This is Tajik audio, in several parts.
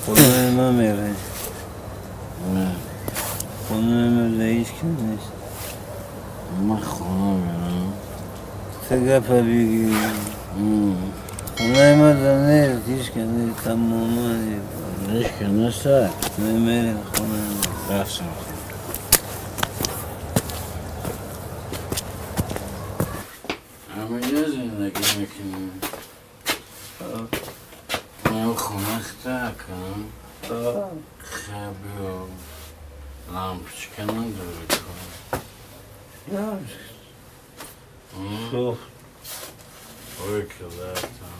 خونه من میره. خونه من هیچ کس نیست. من خونه میرم. تو گپ بگی. خونه من نیست، هیچ کس نیست، تماما هیچ کس نیست. من میرم خونه من. رفتم. همه زندگی میکنیم. من خونه خطا کنم. خبی و لامپچکه نداره کن. سوخت. اوی که درتم.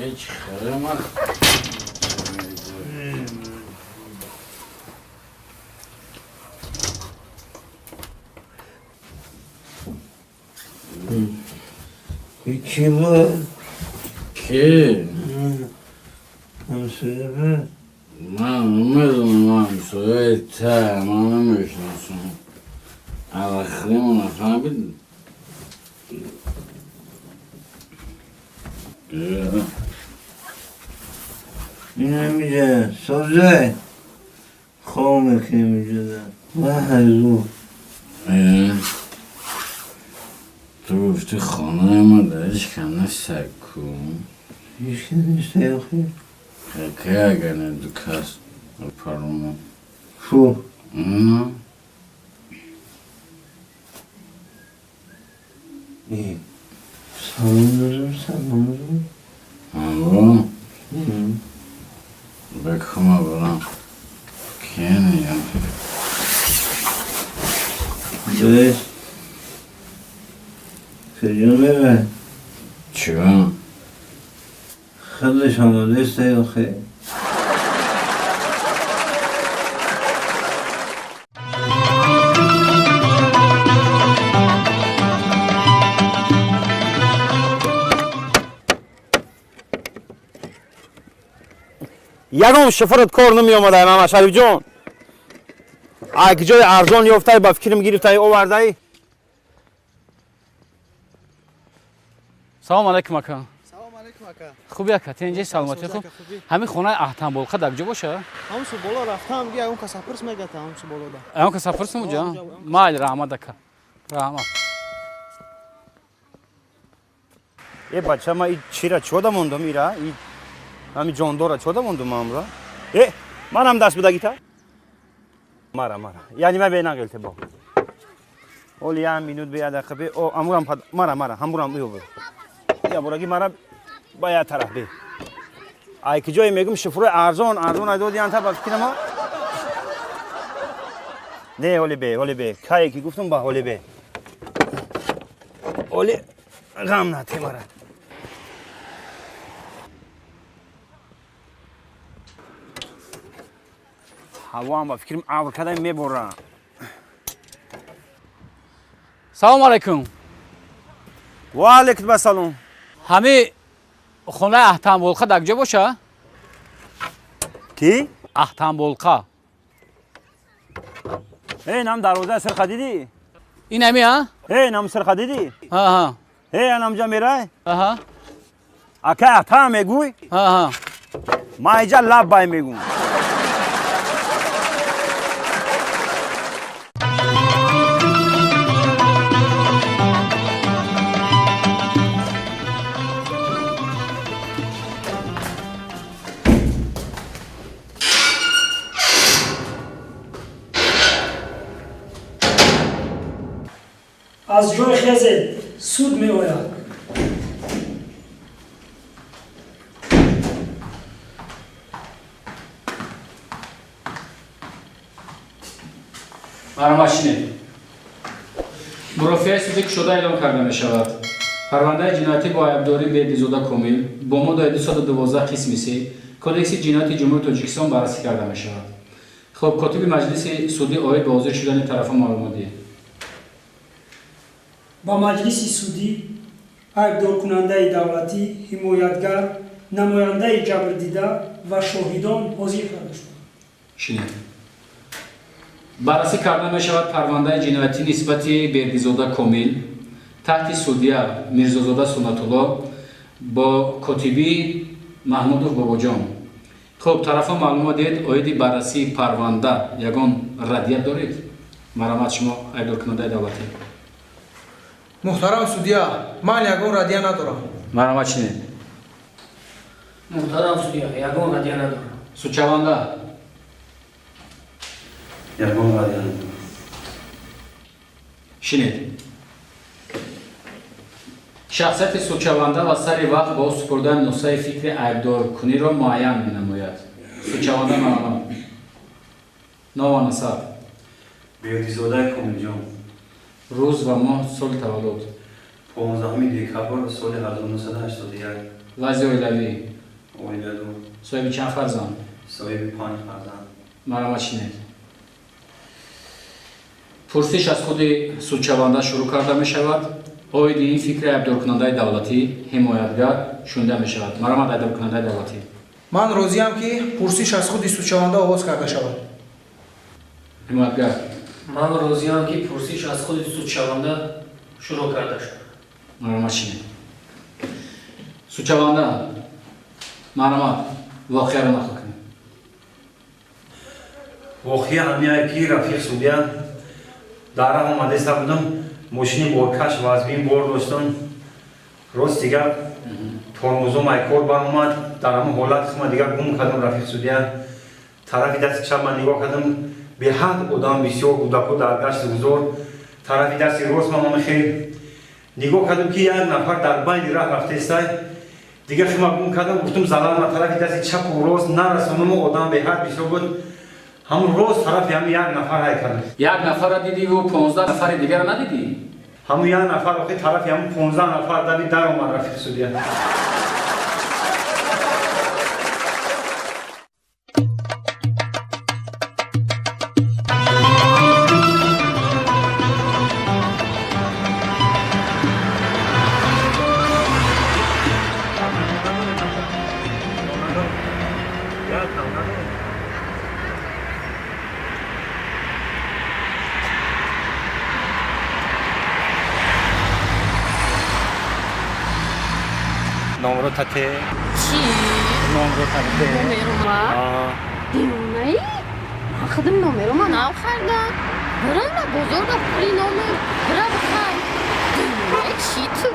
هیچ خیلی من کی بود؟ کی؟ همسایه بود؟ من نمیدونم همسایه ته من نمیشناسم. الاخریمون نفهمیدی؟ این نمیده سازه خامه که میجدن من هزو. تو گفتی خانه ما در هیچ کم نیست کن. هیچ کس نیست آخه. که اگر نه دو کس پرومو. شو. نه. سلام دارم سلام دارم. آه. بکن برم. که نیم. درست. کجا میره؟ چرا؟ خودش آماده است آخه. ягон шоферат кор намеомадай мама Шарифҷон. Ак ҷои арзон ёфтай ба фикрам гирифтай овардай. Салом алейкум ака. Салом алейкум ака. Хуби ака, тенҷи саломатӣ хуб. Ҳамин хонаи Аҳтамболқа дар куҷо боша? Ҳамсу боло рафтам, ги он каса пурс мегата ҳамсу болода. Он каса пурсм уҷа? Майли раҳмат ака. Раҳмат. Э бача, ма и чира чода мондам ира? И ҳамин ҷондора чода мондум амра? Э, манам даст бидагита? Мара, мара. Яъни ма бенағилте бо. Оли як минут бе як дақиқа бе. О, амурам мара, мара, ҳамурам ё бе. Я бураги мара ба як тараф бе. Ай ки ҷое мегум шифрои арзон, арзон ай доди анта ба фикри ма? Не, оли бе, оли бе. Кае ки гуфтум ба оли бе. Оли ғам нате мара. Ҳавоам ба фикрам авр кадай мебора. Салом алейкум. Ва алейкум ассалом. Ҳами хонаи Аҳтамболқа дар куҷо боша? Ки? Аҳтамболқа. Э, нам дарвозаи сирха дидӣ? Ин ҳами, а? Э, нам сирха дидӣ? Ҳа, ҳа. Э, анамҷа мерай? Аҳа. Ака Аҳтам мегӯй? Ҳа, ҳа. Ман иҷа лаббай мегӯм. Аз ҷои хезе суд меояд. Марамашине. Мурофиаи суди кушода эълон карда мешавад. Парвандаи ҷиноятӣ бо айбдорӣ Бердизода Комил бо моддаи 212 қисми 3 Кодекси ҷинояти Ҷумҳурии Тоҷикистон баррасӣ карда мешавад. Хуб, котиби маҷлиси судӣ оид ба ҳозир шудани тарафҳо маълумот диҳед. Ба маҷлиси судӣ айбдоркунандаи давлатӣ, ҳимоятгар, намояндаи ҷабрдида ва шоҳидон ҳозир карда шуданд. Шинед. Баррасӣ карда мешавад парвандаи ҷиноятӣ нисбати Бердизода Комил таҳти судья Мирзозода Суннатулло бо котибии Маҳмудов Бобоҷон. Хуб, тарафҳо маълумот диҳед оиди баррасии парванда ягон раддия доред? Марҳамат, шумо айбдоркунандаи давлатӣ. Муҳтарам судья, ман ягон раддия надорам. Марҳамат, шинед. Муҳтарам судья, ягон раддия надорам. Судшаванда. Ягон раддия надорам. Шинед. Шахсияти судшаванда ва сари вақт бо супурдани нусхаи фикри айбдоркуниро муайян менамояд. Судшаванда марҳамат. Ном ва насаб. Бердизодаи Комилҷон. Рӯз ва моҳ, соли таваллуд. 15 декабр соли 1981. Вазъи оилавӣ. Оиладор. Соҳиби чанд фарзанд? Соҳиби 5 фарзанд. Марҳамат, шинед. Пурсиш аз худи судшаванда шурӯъ карда мешавад. Оиди ин фикри айбдоркунандаи давлатӣ ҳимоятгар шунида мешавад. Марҳамат, айбдоркунандаи давлатӣ. Ман розиям, ки пурсиш аз худи судшаванда оғоз карда шавад. Ҳимоятгар. Ман розиям, ки пурсиш аз худи судшаванда шурӯъ карда шавад. Марҳамат, шинед. Судшаванда, марҳамат, воқеаро нақл кунед. Воқеа ҳамияе, ки, рафиқ судья, дар раҳ омадаиста будам, мошини боркаш вазбин бор доштам. Рост дигар тормозом айкор баромад. Дар ҳамон ҳолат хума дигар гум кардам, рафиқ судья. Тарафи дасти чап ман нигоҳ кардам, беҳад одам бисёр, кӯдако дар гашти гузор. Тарафи дасти рост ман хел нигоҳ кардам, ки як нафар дар байни раҳ рафтаистай. Дигар хума гум кардам, гуфтам залал ман тарафи дасти чапу рост нарасонаму, одам беҳад бисёр буд. Ҳамун рост тарафи ҳамин як нафар ҳай кардам. Як нафарро дидиву 15 нафари дигарро надидӣ? Ҳамун як нафар охи тарафи ҳамун 15 нафар дави даромад, рафиқ судья. Номро тате. Чӣ? Номро тате. Номерума? Девонаи? Ман худам номерума нав хардам. Бира на бозорда пули номер, бира бихар. Девонаи чӣ ту?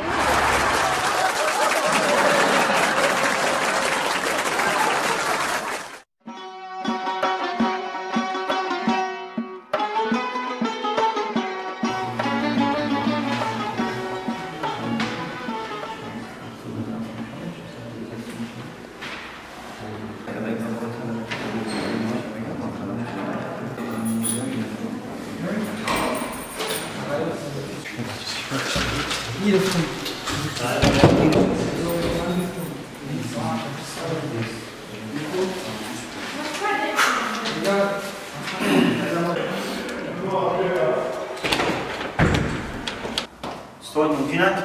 Устод, мумкин аст?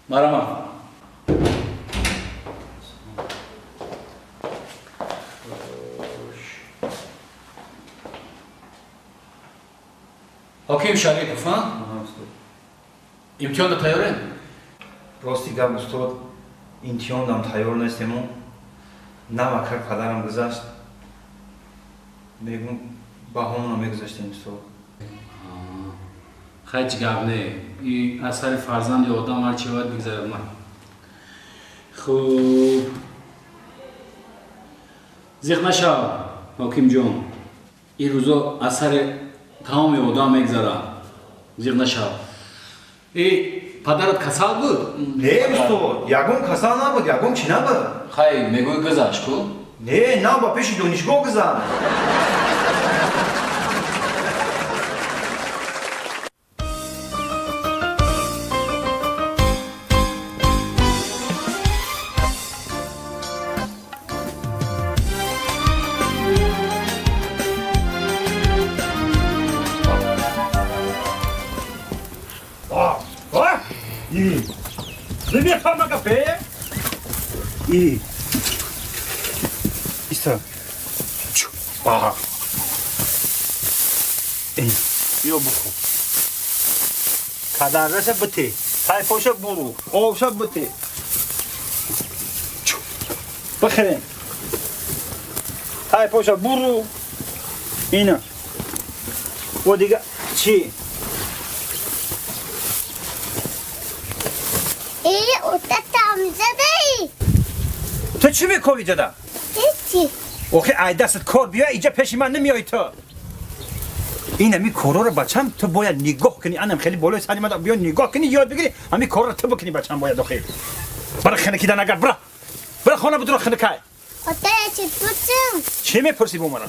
Марҳамат. Ҳоким Шарипов, а? Имтиҳонда тайёрем? Рости гап, устод, имтиҳондам тайёр нестему. Навакар падарам гузашт. Мегум, баҳомона мегузаштем, устод. Хай, ҳеҷ гап не. И аз сари фарзанди одам ҳар чи бояд бигзарад. Ман хуб, зиқ нашав, ҳокимҷон. Ин рӯзо аз сари тамоми одам мегзарад, зиқ нашав. И падарат касал буд? Не, устод, ягон касал набуд, ягон чӣ набуд. Хай, мегӯй гузашт ку? Не, на ба пеши донишгоҳ гузашт. Намефаҳма гапе? И. Иста. Чу. Аҳа. Ин. Биё бухӯ. Кадараша бите. Сайфоша буру. Обша бите. Чу. Бихӯрем. Сайфоша буру. Ина. О дига чӣ? Ту чӣ мекови ҷада? Ҳечи. Охи ай дастат кор биё, иҷа пеши ман намеои ту. Ин ами корро бачам ту бояд нигоҳ кунӣ. Анам хеле болои сари ман биё нигоҳ кунӣ, ёд бигирӣ. Ами корро ту бикунӣ бачам бояд охи. Бара хинакидан агар бира. Бира хона будро хинакай. Ота чӣ пурсам? Чӣ мепурсӣ бо мара?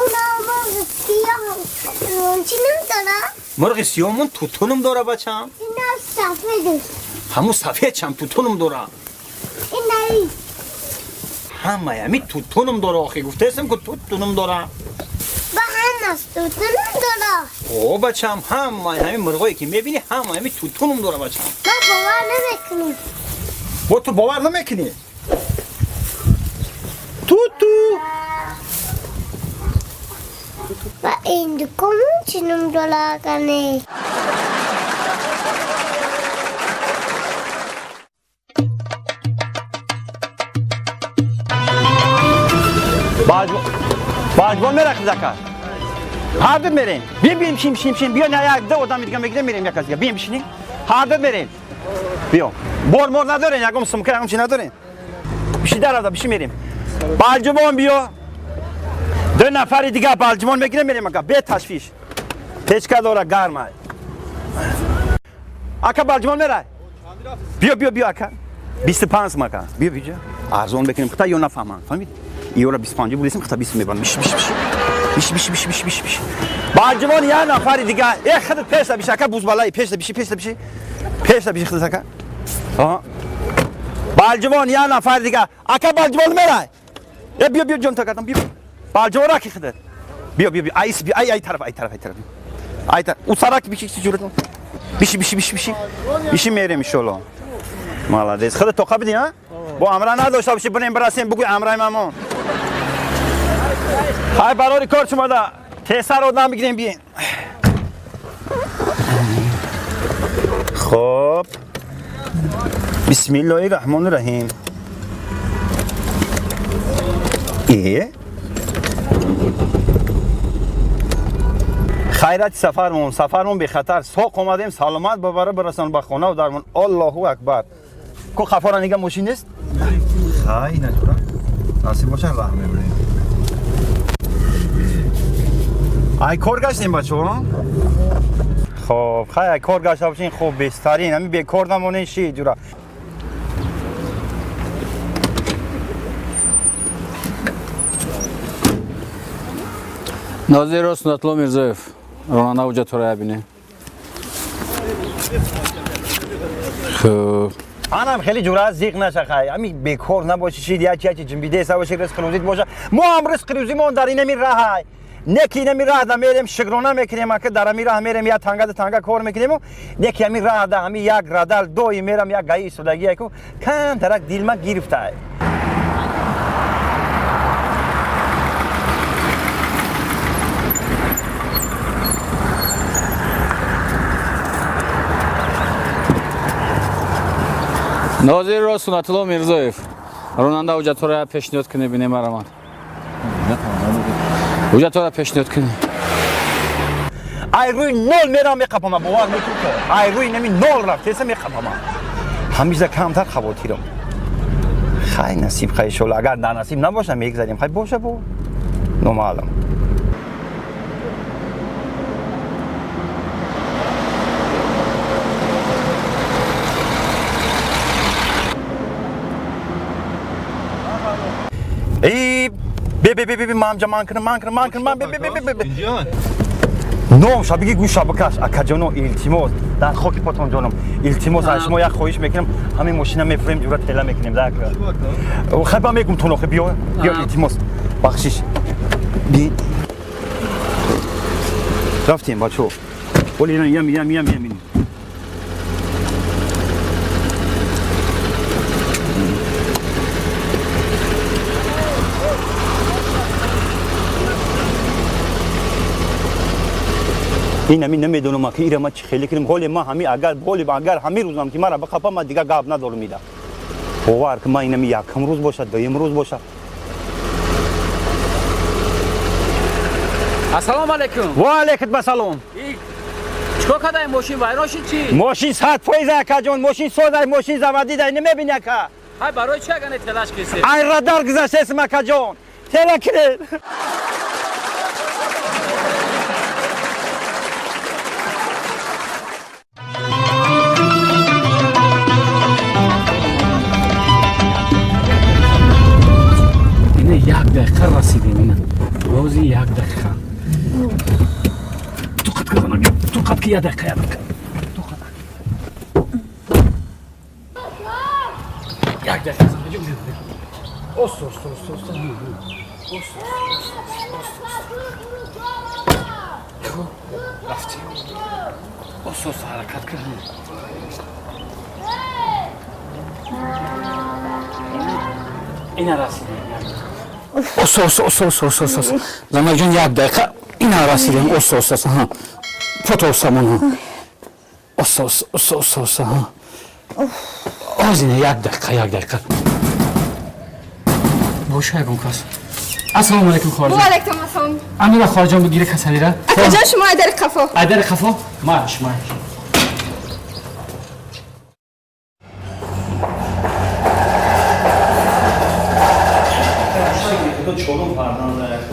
Уна мурғи сиёҳ чӣ ном дора? Мурғи сиёҳмон тутунум дора бачам. Ина сафедаш. Ҳамун сафедчам тутунум дора. Инаи. Ҳамаи ами тутунум дора охи гуфтаестам ку тутунум дора. Ба ҳамаш тутунум дора. О бачам ҳамаи ҳами мурғое ки мебинӣ ҳамаи ҳами тутунум дора бачам. Ман бовар намекунам. Бо ту бовар намекунӣ? Туту. Ва ин дуконун чӣ ном дора агане? Баҷбон мерахид ака. Ҳарду мерем. Бием бием шим шим шим. Биё на як ду одам дига мегирем мерем як аз дига. Бием бишинем. Ҳарду мерем. Биё. Бор мор надорем, ягон сумка ягон чи надорем. Биши даравда биши мерем. Балҷубон биё. Ду нафари дига балҷубон мегирем мерем ака. Бе ташвиш. Печка дора гарма. Ака балҷубон мерай. Биё биё биё ака. 25 сум ака. Биё биё. Арзон бекунем. Хита ё нафаҳманд. Фаҳмид? Иёра 25 булесим хита 20 мебарам. Биш биш биш. Биш биш биш биш биш биш. Балҷубон як нафари дига. Э худат пешта биш ака бузбалай пешта биши пешта биши. Пешта биши худат ака. Аҳа. Балҷубон як нафари дига. Ака балҷубон мерай. Э биё биё ҷон та кардам биё. Балҷубон раки худат. Биё биё биё. Айс биё ай ай тараф ай тараф ай тараф. Ай тараф. У сарак биши чи ҷурат. Биши биши биши биши. Биши мерем иншоалло. Молодец. Худат тоқа бидӣ ҳа? Бо амра надошта бошӣ бирем бирасем бугӯй амраи мамон. Хай барори кор шумода. Тесар одам бигирем бием. Хоб. Бисмиллоҳи раҳмони раҳим. Э? Хайрати сафармон, сафармон бехатар. Соқ омадем, саломат бабара бирасон ба хона ва дармон. Аллоҳу акбар. Ку хафора нига мошин нест? Хай, начура. Насиб боша раҳ мебарем. Ай кор гаштем бачаҳо? Хоб, хай ай кор гашта бошин, хуб беҳтарин. Ҳамин бекор намонен ши ҷура. Нозирро Сунатулло Мирзоев, ронанда ҳуҷҷатҳоро ябине. Хуб. Анам хеле ҷура зиқ наша хай. Ҳамин бекор набоши шид, як чи ҷимбида боши, ризқ рӯзит боша. Мо ҳам ризқ рӯзимон дар инами раҳай. Не ки инами раҳ да мерем шукрона мекунем, ака дар ҳами раҳ мерем як танга да танга кор мекунем, не ки ҳами раҳ да ҳами як радал дои мерам як гаи истодагӣ ку камтарак дилма гирифтай. Нозирро Сунатулло Мирзоев, ронанда ҳуҷҷатҳоро пешниҳод кунед бинем марамад. Ҳуҷҷатҳоро пешниҳод кунед. Ай рӯи нол мерам меқапама, бовар мекунӣ ки ай рӯи нами нол рафтеса меқапама. Ҳамиза камтар хавотирам. Хай насиб, хай иншоалло, агар дар насиб набоша мегзарем, хай боша бо номаълум. Эй, бе бе бе бе мамҷа ман кунам, ман кунам, ман кунам, ман бе бе бе бе бе. Ном шабиги гӯш шабакаш, акаҷоно илтимос, дар хоки потон ҷоном, илтимос аз шумо як хоҳиш мекунам, ҳамин мошина мефурем, ҷура тела мекунем, да ака. Хай ба мегум тон охи, биё, биё илтимос. Бахшиш. Би. Рафтем бачо. Оли ям ям ям ям. Ин ҳамин намедонам ки ира ма чӣ хеле кунем. Ҳоле ма ҳами агар ҳоле агар ҳамин рӯзам ки мара бақапа, ма дига гап надорам ида. Бовар ки ма ин ҳами якум рӯз бошад, дуюм рӯз бошад. Ассалому алайкум. Ва алайкум ассалом. Чикор кардаи, мошин вайрон шид чӣ? Мошин 100% акаҷон, мошин созай, мошин заводидай, намебини ака. Ҳай, барои чӣ агане телаш кисе? Ай радар гузаштесм акаҷон. Тела кунед. Ина як дақиқа расидем, ина. Бози як дақиқа. Ту қат казана, ту қат ки як дақиқа, як дақиқа. Ту қат. Як дақиқа зана, ҷон. Оста, оста, оста, оста. Оста, оста, оста, оста. Хуб, рафтем. Оста, оста ҳаракат кун. Ина расидем. Оста, оста, оста, оста, оста, оста. Занаҷон, як дақиқа. Ина расидем. Оста, оста, оста. Ҳа. Фото остамон. Ҳа. Оста, оста, оста, оста, оста. Ҳа. Озина як дақиқа, як дақиқа. Боша ягон кас. Ассалому алайкум, хоҳарҷон. Ва алайкум ассалом. Амира хоҳарҷон, бигире касалира. Акаҷон, шумо айдари қафо. Айдари қафо? Марш, марш.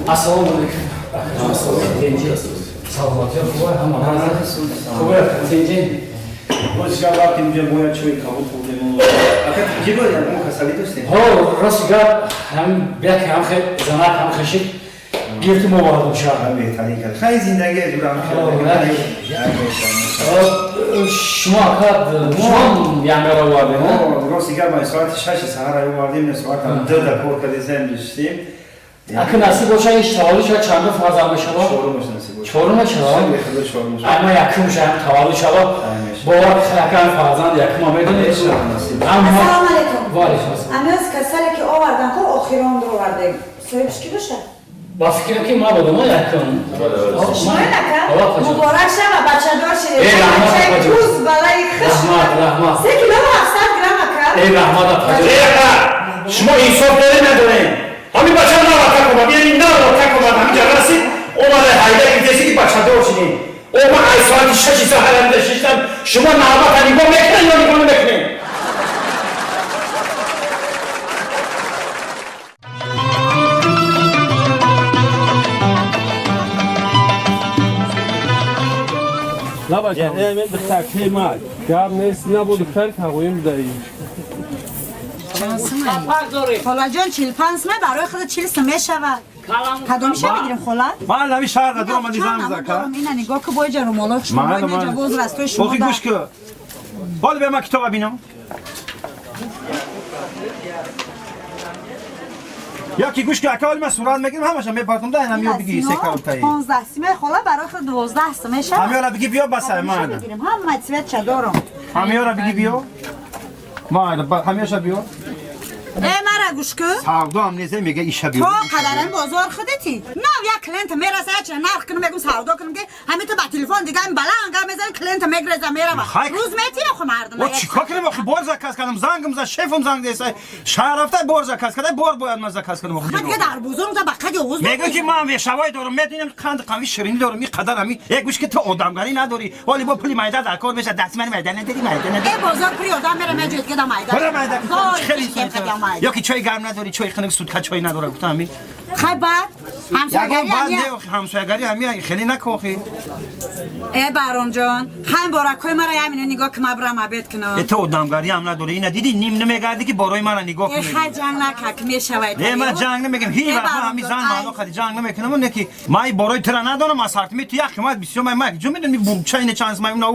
Ассалому алайкум. Саломатӣ хуб, ҳама хуб, тинҷи. Боз гап рафтем инҷа, бояд чой кабуд хӯрдем. Ака, чӣ бояд мо касалӣ доштем? Ҳо, рости гап, ҳам бияк ҳам хе занак ҳам хешид. Гирту мо овардум шаҳр. Беҳтарин кард. Хай, зиндагӣ аҷура ҳам Шумо ака, шумо янгара овардем? Рости гап, ма соати 6 саҳар овардем, соатам 2 да кор кардем, нишистем. Ака, насиб боша, иш таваллуд шава, чандум фарзанд мешава? Чорумаш насиб боша. Чорумаш шава? Худо чорумаш. Ай, ма якум шаам таваллуд шава. Бовар ака, фарзанд якума медонед. Ассалому алайкум. Ва алайкум ассалом. Амиоз касале ки овардан ко, охирон овардем. Соҳибш ки боша? Ба фикрам ки ма будам якум. Шумоед ака? Муборак шава, бачадор шидед. Э, раҳмат, апаҷон. Куз балаи хиш. Раҳмат, раҳмат. 3 кило 700 грамм ака. Э, раҳмат, апаҷон. Э, ака, шумо инсоф доред надоред? Ҳамин бача наватак омад, яъне наватак омад, ҳамин ҷа расид, омада ҳайда гирдеси ки бачадор шидем. О, ман ай соати 6 саҳар ҳамида шиштам, шумо навбата нигоҳ мекунед ё нигоҳ намекунед? Гап нест, набуд, духтари тағоим будаи. Холаҷон, 45 сум, барои худ 40 сум мешавад. Кадомиша бигирем, хола? Ман ҳамин шаҳр дорам, ман занг зака. Ина нигоҳ ку, боиҷа румоло шумо, инаҷа возрастои шумо. Охи, гӯш ку. Ҳоли бия, ман китоба бинам. Яки гӯш ку, ака, ҳоли ман сурат мегирам, ҳамаша мепартам да, инам ё биги се каутаи. 15 суме, хола, барои худ 12 сум мешавад. Ҳамёра биги биё, басай ман. Ҳама цветша дорам. Ҳамёра биги биё. Ма, ҳамёша биё. Э, мара гӯш ку. Савдо ҳам нест, мега иша биё. То қадарин бозор худати. Нав як клиент мераса, ча нарх кунам, мегум савдо кунам, ки ҳамин ту ба телефон дига ин баланд гап мезанӣ, клиент мегреза мерава. Рӯз метина ху мардум. О, чикор кунем охи, бор заказ кардам, зангам за шефам занг деса. Шаҳр рафта бор заказ карда, бор бояд ман заказ кунам охи. Дига дар бозор за ба қади оғоз. Мега ки ман вешавой дорам, медонам қанд қави ширинӣ дорам, ин қадар ҳами. Э, гӯш ки, ту одамгарӣ надорӣ. Ҳоли бо пули майда дар кор меша, даст ман майда надорӣ, майда надорӣ. Э, бозор пули одам мера, меҷоид дига да майда. Бара майда. Хеле ё ки чой гарм надорӣ, чой хунук, сутка чой надора, гуфтам ҳами. Хай, баъд ҳамсоягарӣ ҳамсоягарӣ ҳами хеле накохи. Э, Баҳромҷон, хай, боракҳои мара ҳамино нигоҳ ки, ма бирам обед кунам. Э, ту одамгарӣ ҳам надорӣ. Ина диди, ним намегардӣ ки борои мара нигоҳ кунӣ. Э, хай, ҷанг нака ки мешавад. Не, ман ҷанг намекунам. Ҳеҷ вақт ман ҳами зан маъно хади ҷанг намекунам, не ки ман борои тура надонам, аз ҳартими ту як қимат бисёр май май ҷо медонӣ, бурча ина чанд май, уна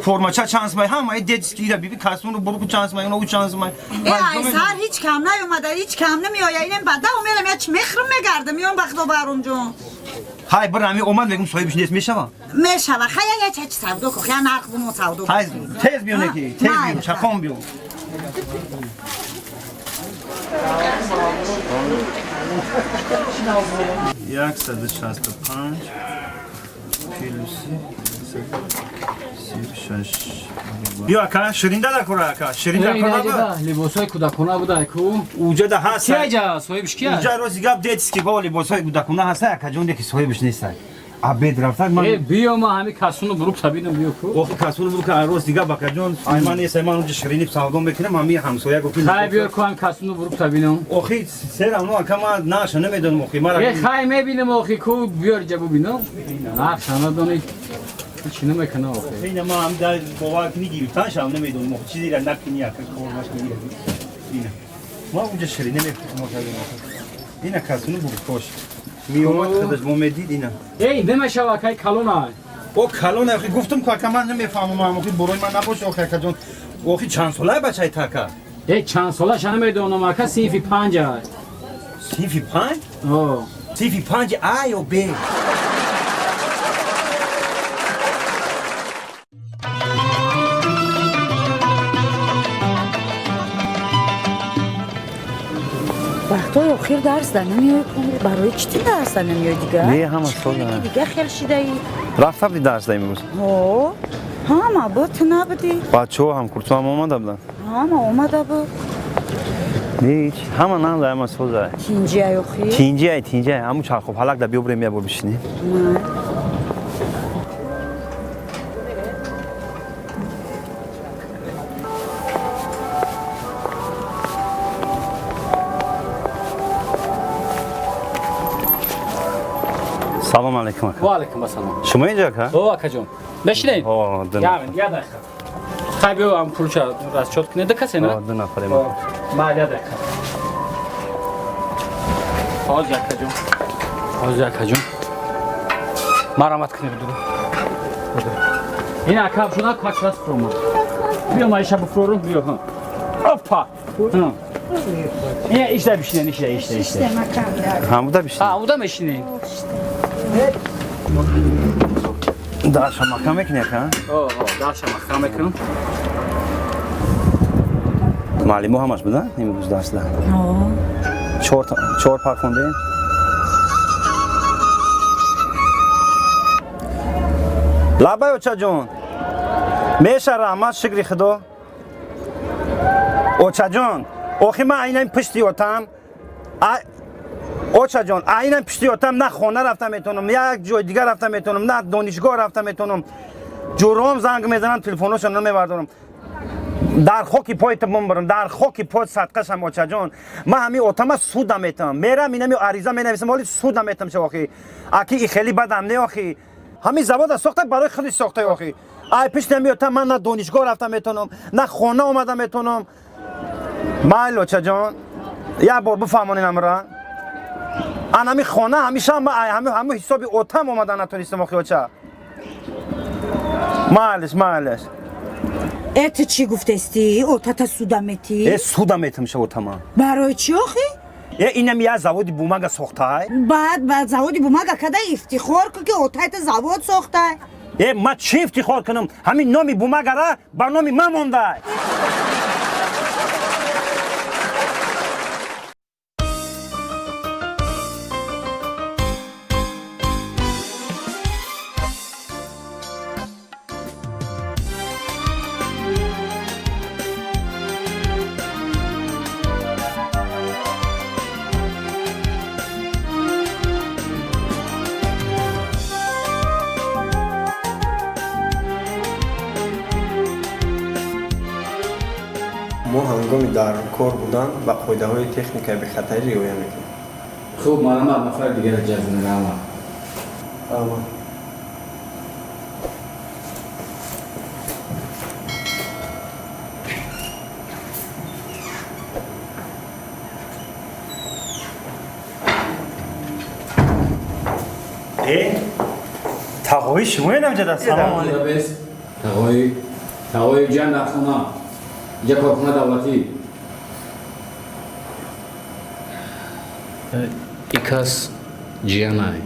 формача чанд май, ҳама детский ира биби касмону буруку чанд май, уна у чанд май. Э, ай сар ҳеҷ кам наёмада, ҳеҷ кам намеояд. Инам бада умерам, я чӣ мехӯрам, мегардам, меём ба худо, Баҳромҷон. Ҳай, бир ҳами омад, мегум соҳибиш нест, мешава? Мешава. Хай, я ча чи савдо ку, я нарх бумо савдо. Ҳай, тез биё, неки тез биё, чақон биё. 165 плюси 36. Биё ака, ширин дада кура ака, ширин да кура ба. Либосҳои кӯдакона буда ку. Уҷа да ҳаст. Кия ҷа соҳибш кия? Уҷа рози гап детский бо либосҳои кӯдакона ҳаст ака ҷон, деки соҳибш нест. Абед рафтак ман. Э, биё ма ҳами касуну бурук табинам биё ку. Охи касуну бурук роз дига бака ҷон, ай ман нест, ман уҷа ширини савдо мекунам, ҳами ҳамсоя гуфт. Хай биё ку ҳам касуну бурук табинам. Охи сер амно ака ман наша намедонам охи мара. Э, хай мебинам охи ку биёр ҷа бубинам. Нақша надонӣ. Чӣ намекунам охи. Ина ман ҳам дар бовар кунӣ гирифтаншам намедонам охи чизеро накунӣ ака кормаш кунӣ. Ина. Ма уҷа ширини мефурӯшам охи. Ина касуну бурукош. Меомад худаш бо медид ина. Эй, намешава акай калона. О калона охи гуфтам ку ака ман намефаҳмам охи борои ман набош охи ака ҷон. Охи чанд солаи бачаи така? Э, чанд солаша намедонам ака, синфи 5 аст. Синфи 5? О. Синфи 5 А ё Б? Вақтҳои охир дарс да намеои, барои чӣ ти дарс да намеои дига? Не, ҳама сол дига хел шидаи. Рафта будӣ дарс да имрӯз? Ҳо, ҳама буд, ту набудӣ. Бачаҳо ҳамкурсҳо ҳам омада буданд? Ҳама омада буд. Ҳеч, ҳама нағз, ҳама соза. Тинҷиай охир? Тинҷиай, тинҷиай. Ҳамун чарху фалак да биё бурем, я бор бишинем. Салом алейкум ака. Ва алейкум ассалом. Шумо инҷо ака? О, ака ҷон. Мешинед? О, ду нафар. Я дақиқа. Хай биё ам пулча расчёт кунед, ду касе на? О, ду нафарем. Ма я дақиқа. Ҳозир ака ҷон. Ҳозир ака ҷон. Марамат кунед ду. Ин ака шуна как раз фурма. Биё ма иша буфурум, биё. Опа. Ин ишта бишинед, ишта, ишта, ишта. Ҳамуда бишинед. Ҳамуда мешинед. Дарша маҳкам мекунӣ ака? О, дарша маҳкам мекунам. Муаллимо ҳамаш буда имрӯз дарсда? Чор пар хондем? Лабай очаҷон. Меша раҳмат, шукри худо. Очаҷон, охи ман айнан пушти отам. Очаҷон, айнан пушти отам на хона рафта метавонам, як ҷои дигар рафта метавонам, на донишгоҳ рафта метавонам. Ҷуром занг мезанам, телефоношон намебардорам. Дар хоки пои ту бимбарам, дар хоки пой садқашам очаҷон. Ман ҳами отама суда метавам. Мерам инами ариза менависам, ҳоли суда метавам ша охи. Аки и хеле бадам не охи. Ҳами завода сохта барои худи сохта охи. Ай пишти ҳами отам ман на донишгоҳ рафта метавонам, на хона омада метавонам. Майли очаҷон, як бор бифаҳмонед амра. Ан ҳами хона ҳамеша ҳами ҳисоби отам омада натонистам охи оча. Майлиш, майлиш. Э, ту чӣ гуфтести? Отата суда метӣ? Э, суда метам ша отама. Барои чӣ охи? Э, инам я заводи бумага сохтай. Баъд ба заводи бумага када ифтихор кун ки отайта завод сохтай. Э, ма чӣ ифтихор кунам? Ҳамин номи бумагара ба номи ман мондай. Мо ҳангоми дар кор будан ба қоидаҳои техникаи бехатарӣ риоя мекунем. Хуб, марҳамат, нафари дигара ҷазм раҳмат. Раҳмат. Э, тағои шумо инам ҷада? Салом алейкум. Тағои, тағои ҷан дар хона. Инҷа корхона давлатӣ. И кас ҷиянай.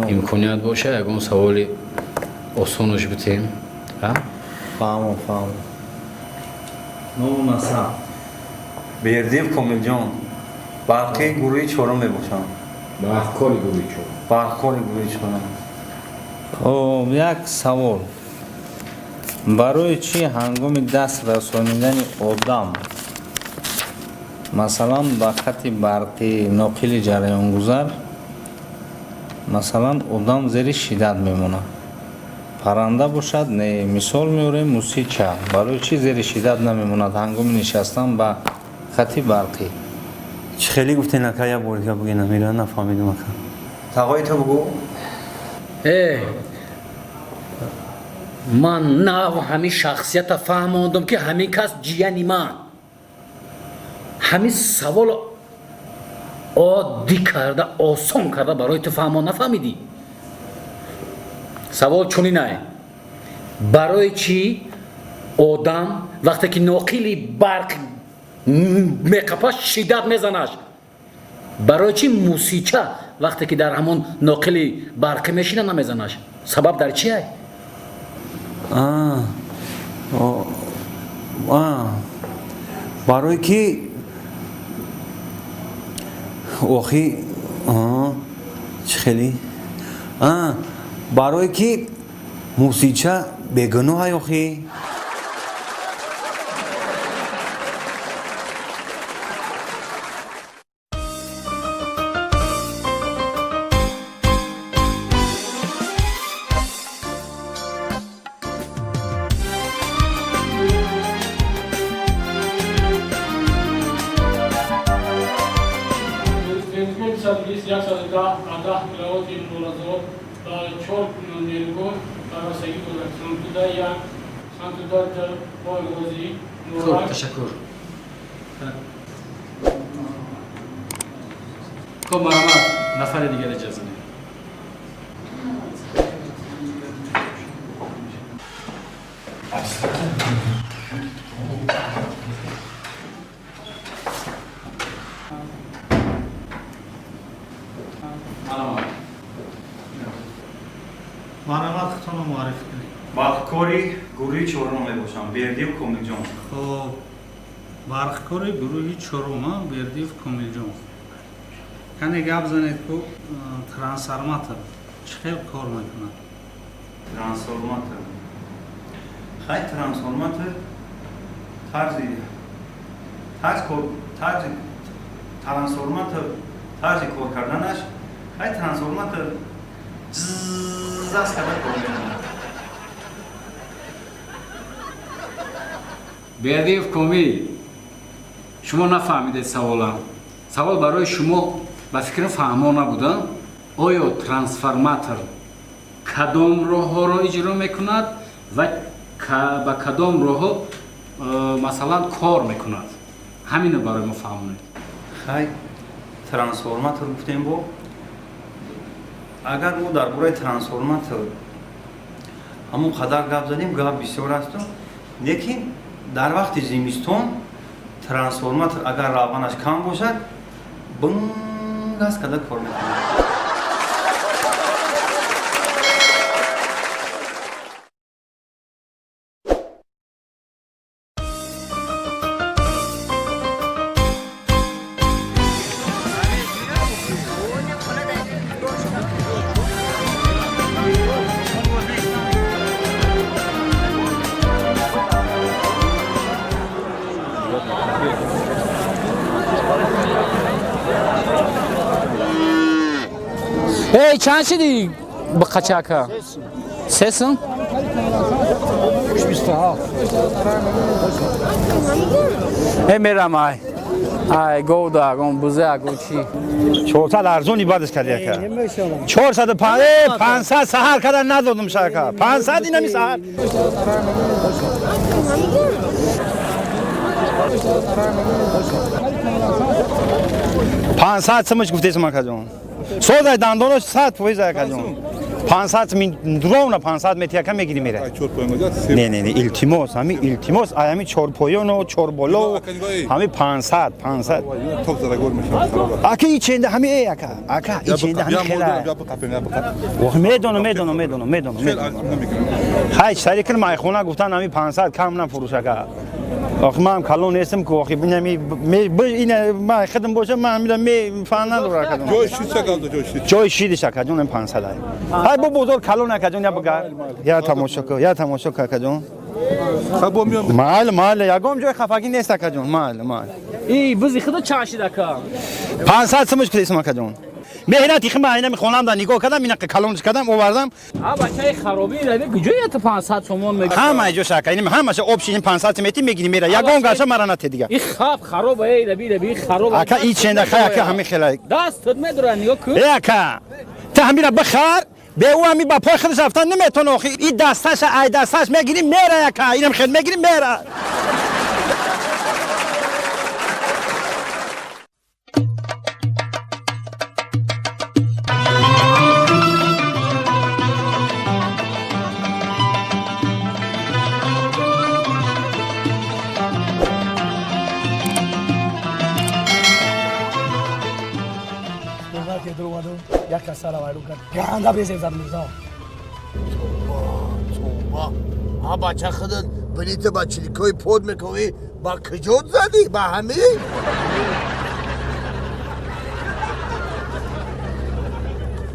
Имконият боша ягон саволи осонаш битем. Фаҳмам, фаҳмам. Ному насаб. Бердиев Комилҷон. Барқи гурӯҳи чорум мебошам. Барқкори гурӯҳи чорум. Барқкори гурӯҳи чорум. Хуб, як савол. Барои чӣ ҳангоми даст расонидани одам, масалан, ба хати барқӣ, ноқили ҷараёнгузар, масалан, одам зери шиддат мемонад, парранда бошад не? Мисол меорем, мусича барои чӣ зери шиддат намемонад ҳангоми нишастан ба хати барқӣ? Чӣ хеле гуфтен, ака, як бор дига бугена, мира нафаҳмидум, ака. Тағои, ту бугӯ. Э, ман нав ҳамин шахсията фаҳмондам, ки ҳамин кас ҷияни ман. Ҳамин саволо оддӣ карда, осон карда барои ту фаҳмон, нафаҳмидӣ. Савол чунинае: барои чӣ одам, вақте ки ноқили барқ меқапаш, шиддат мезанаш, барои чӣ мусича, вақте ки дар ҳамон ноқили барқӣ мешина, намезанаш? Сабаб дар чие? А, о, а, барое ки охи, а, чӣ хеле, а, барое ки мусича бегуноҳай, охи. Нерӯгоҳи 220 110 киловатти нолазор ба чор нерӯгоҳ пайвастагӣ дорад: Сунтуда як, Сантуда д, Бойғозӣ, Хуб. Норак. Ташаккур. Хуб, марҳамат, нафари дигар иҷоза диҳед. Марҳамат. Марҳамат, худтонро муаррифӣ кунед. Барқкори гурӯҳи чорум мебошам, Бердиев Комилҷон. Хоб, барқкори гурӯҳи чорум, а, Бердиев Комилҷон. Кане гап занед, ку трансформатор чӣ хел кор мекунад? Трансформатор, хай, трансформатор тарзи кор, тарзи трансформатор, тарзи кор карданаш, хай, трансформатор заз карда кор мекунад. Бердиев Комил, шумо нафаҳмидед саволам. Савол барои шумо, ба фикрам, фаҳмо набуда. Оё трансформатор кадом роҳҳоро иҷро мекунад ва ба кадом роҳҳо, масалан, кор мекунад? Ҳамино барои мо фаҳмонед. Хай, трансформатор гуфтем, бо агар мо дар бораи трансформатор ҳамон қадар гап задем, гап бисёр асту, лекин дар вақти зимистон трансформатор, агар равғанаш кам бошад, бунгаз карда кор мекунад. Эй, чанд шиди ба қачака? 3 сум? Э, мерам, ай. Ай, говда, агон бузе, агон чӣ? 400 арзони бадаш карди, ака. 405, 500 саҳар карда надодум шака. 500 инами саҳар. 500 сумаш гуфтесам, акаҷон. Созай, дандонош 100%, акаҷон. 500 мин ровно 500 мети, ака, мегири, мера. Не, не, не, илтимос, ҳами илтимос, ай ҳами чорпоёну чорболо, ҳами 500, 500. Ака, иченда ҳами, эй, ака, ака, иченда ҳами хела. Ох, медонам, медонам, медонам, медонам, медонам. Хай, сари кир майхона гуфтан, ҳами 500 кам нафурӯш, ака. Охи ман калон нестам ки охи инами ин ман хидм бошам ман ҳамира ме фаҳм надорам акаҷон. Ҷои шид чакалда ҷои шид. Ҷои шидиш акаҷон 500 ай. Ҳай бо бозор калон акаҷон я бигар. Я тамошо кун, я тамошо кун акаҷон. Хабо миём. Майли, майли, ягон ҷои хафагӣ нест акаҷон. Майли, майли. И бузи худо чанд шид ака? 500 сумуш кудесам акаҷон. Меҳнати хи ман инами хонам нигоҳ кардам, ина калонш кардам, овардам. А бачаи хароби рави куҷо ята 500 сомон меги? Ҳама ҷо шака, инами ҳамаша обши ин 500 мети мегири мера. Ягон гаша мара нате дига. И хаб хароб эй раби раби хароб. Ака и ченда хай ака ҳами хелай. Даст тут медора нигоҳ кун. Э ака, та ҳамира бихар. Бе ӯ ҳами ба пой худаш рафтан наметона охи. И дасташа ай дасташ мегири мера ака, инам хел мегири мера. Як касара вайрон кард. Ганда безеб зад Мирзо. Тоба, ҳа бача худат билета ба чиликои под мекунӣ, ба куҷо задӣ? Ба ҳамин?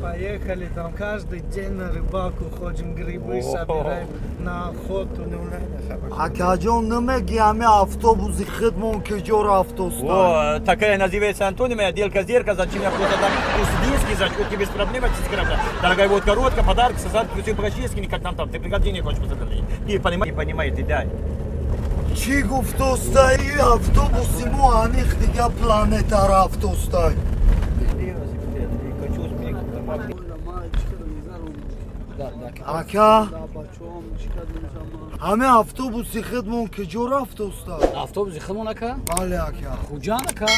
Поехали там каждый день на рыбалку ходим, грибы собираем, на охоту. Акаҷон, намеги ҳами автобуси худмон куҷо рафтоста? Такая называется антонимия, делка зерка, зачем я просто так узбекский, зачем без проблем, дорогая водка, ротка, подарок, сосад, плюсы практически, как там, ты пригодение хочешь посмотреть. Не понимаете, не понимаете, да. Чӣ гуфтостай? Автобуси мо аниқ дига планета рафтостай. Ака, ҳаме автобуси худмон куҷо рафтоста? Автобуси худмон ака? Бале ака. Хуҷанд ака?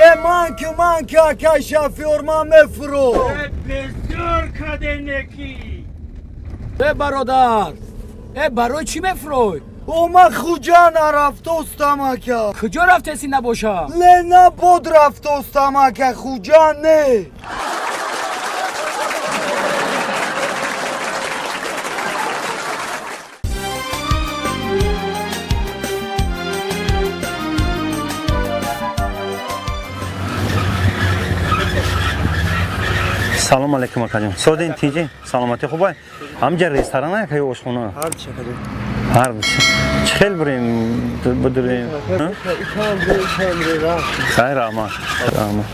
Э ман ки ака шофёр ман мефуро. Э безёр каденеки. Э бародар, э барои чӣ мефурой? О ман Хуҷанд рафтостам ака. Куҷо рафтеси набоша? Ленабод рафтостам ака, Хуҷанд не. Салом алейкум акаҷон. Содин тиҷи? Саломатӣ хубай? Ҳамҷа ресторан ака ё ошхона? Ҳарчи акаҷон. Ҳар чӣ хел бурем будурем? Хайр, раҳмат. Раҳмат.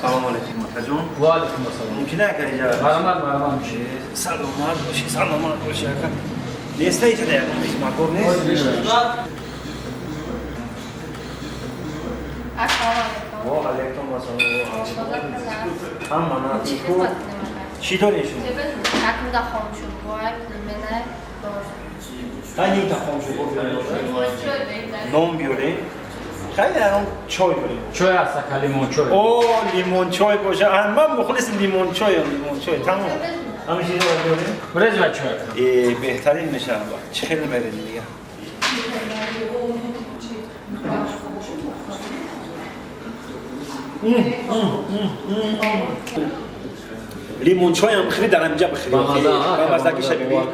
Салом алейкум акаҷон. Ва алейкум ассалом. Мумкин ака иҷа? Марҳамат, марҳамат. Саломат бошӣ, саломат бошӣ ака. Неста иҷа да ягон хизматкор нест? Ва алейкум ассалом. Ҳама на чӣ дорем шумо? Нимта хомшубор нон биёрем. Хеле ягон чой дорем. Чой аст ака, лимончой. О, лимончой боша. Ман мухлиси лимончоям, лимончой. Тамом. Ҳамин чизро биёрем. Брез ва чой. Э, беҳтарин мешавад. Чӣ хеле мерезем дига. Лимончоям бихӯри дар ҳаминҷа бихӯри. Ба маззагиша бибин.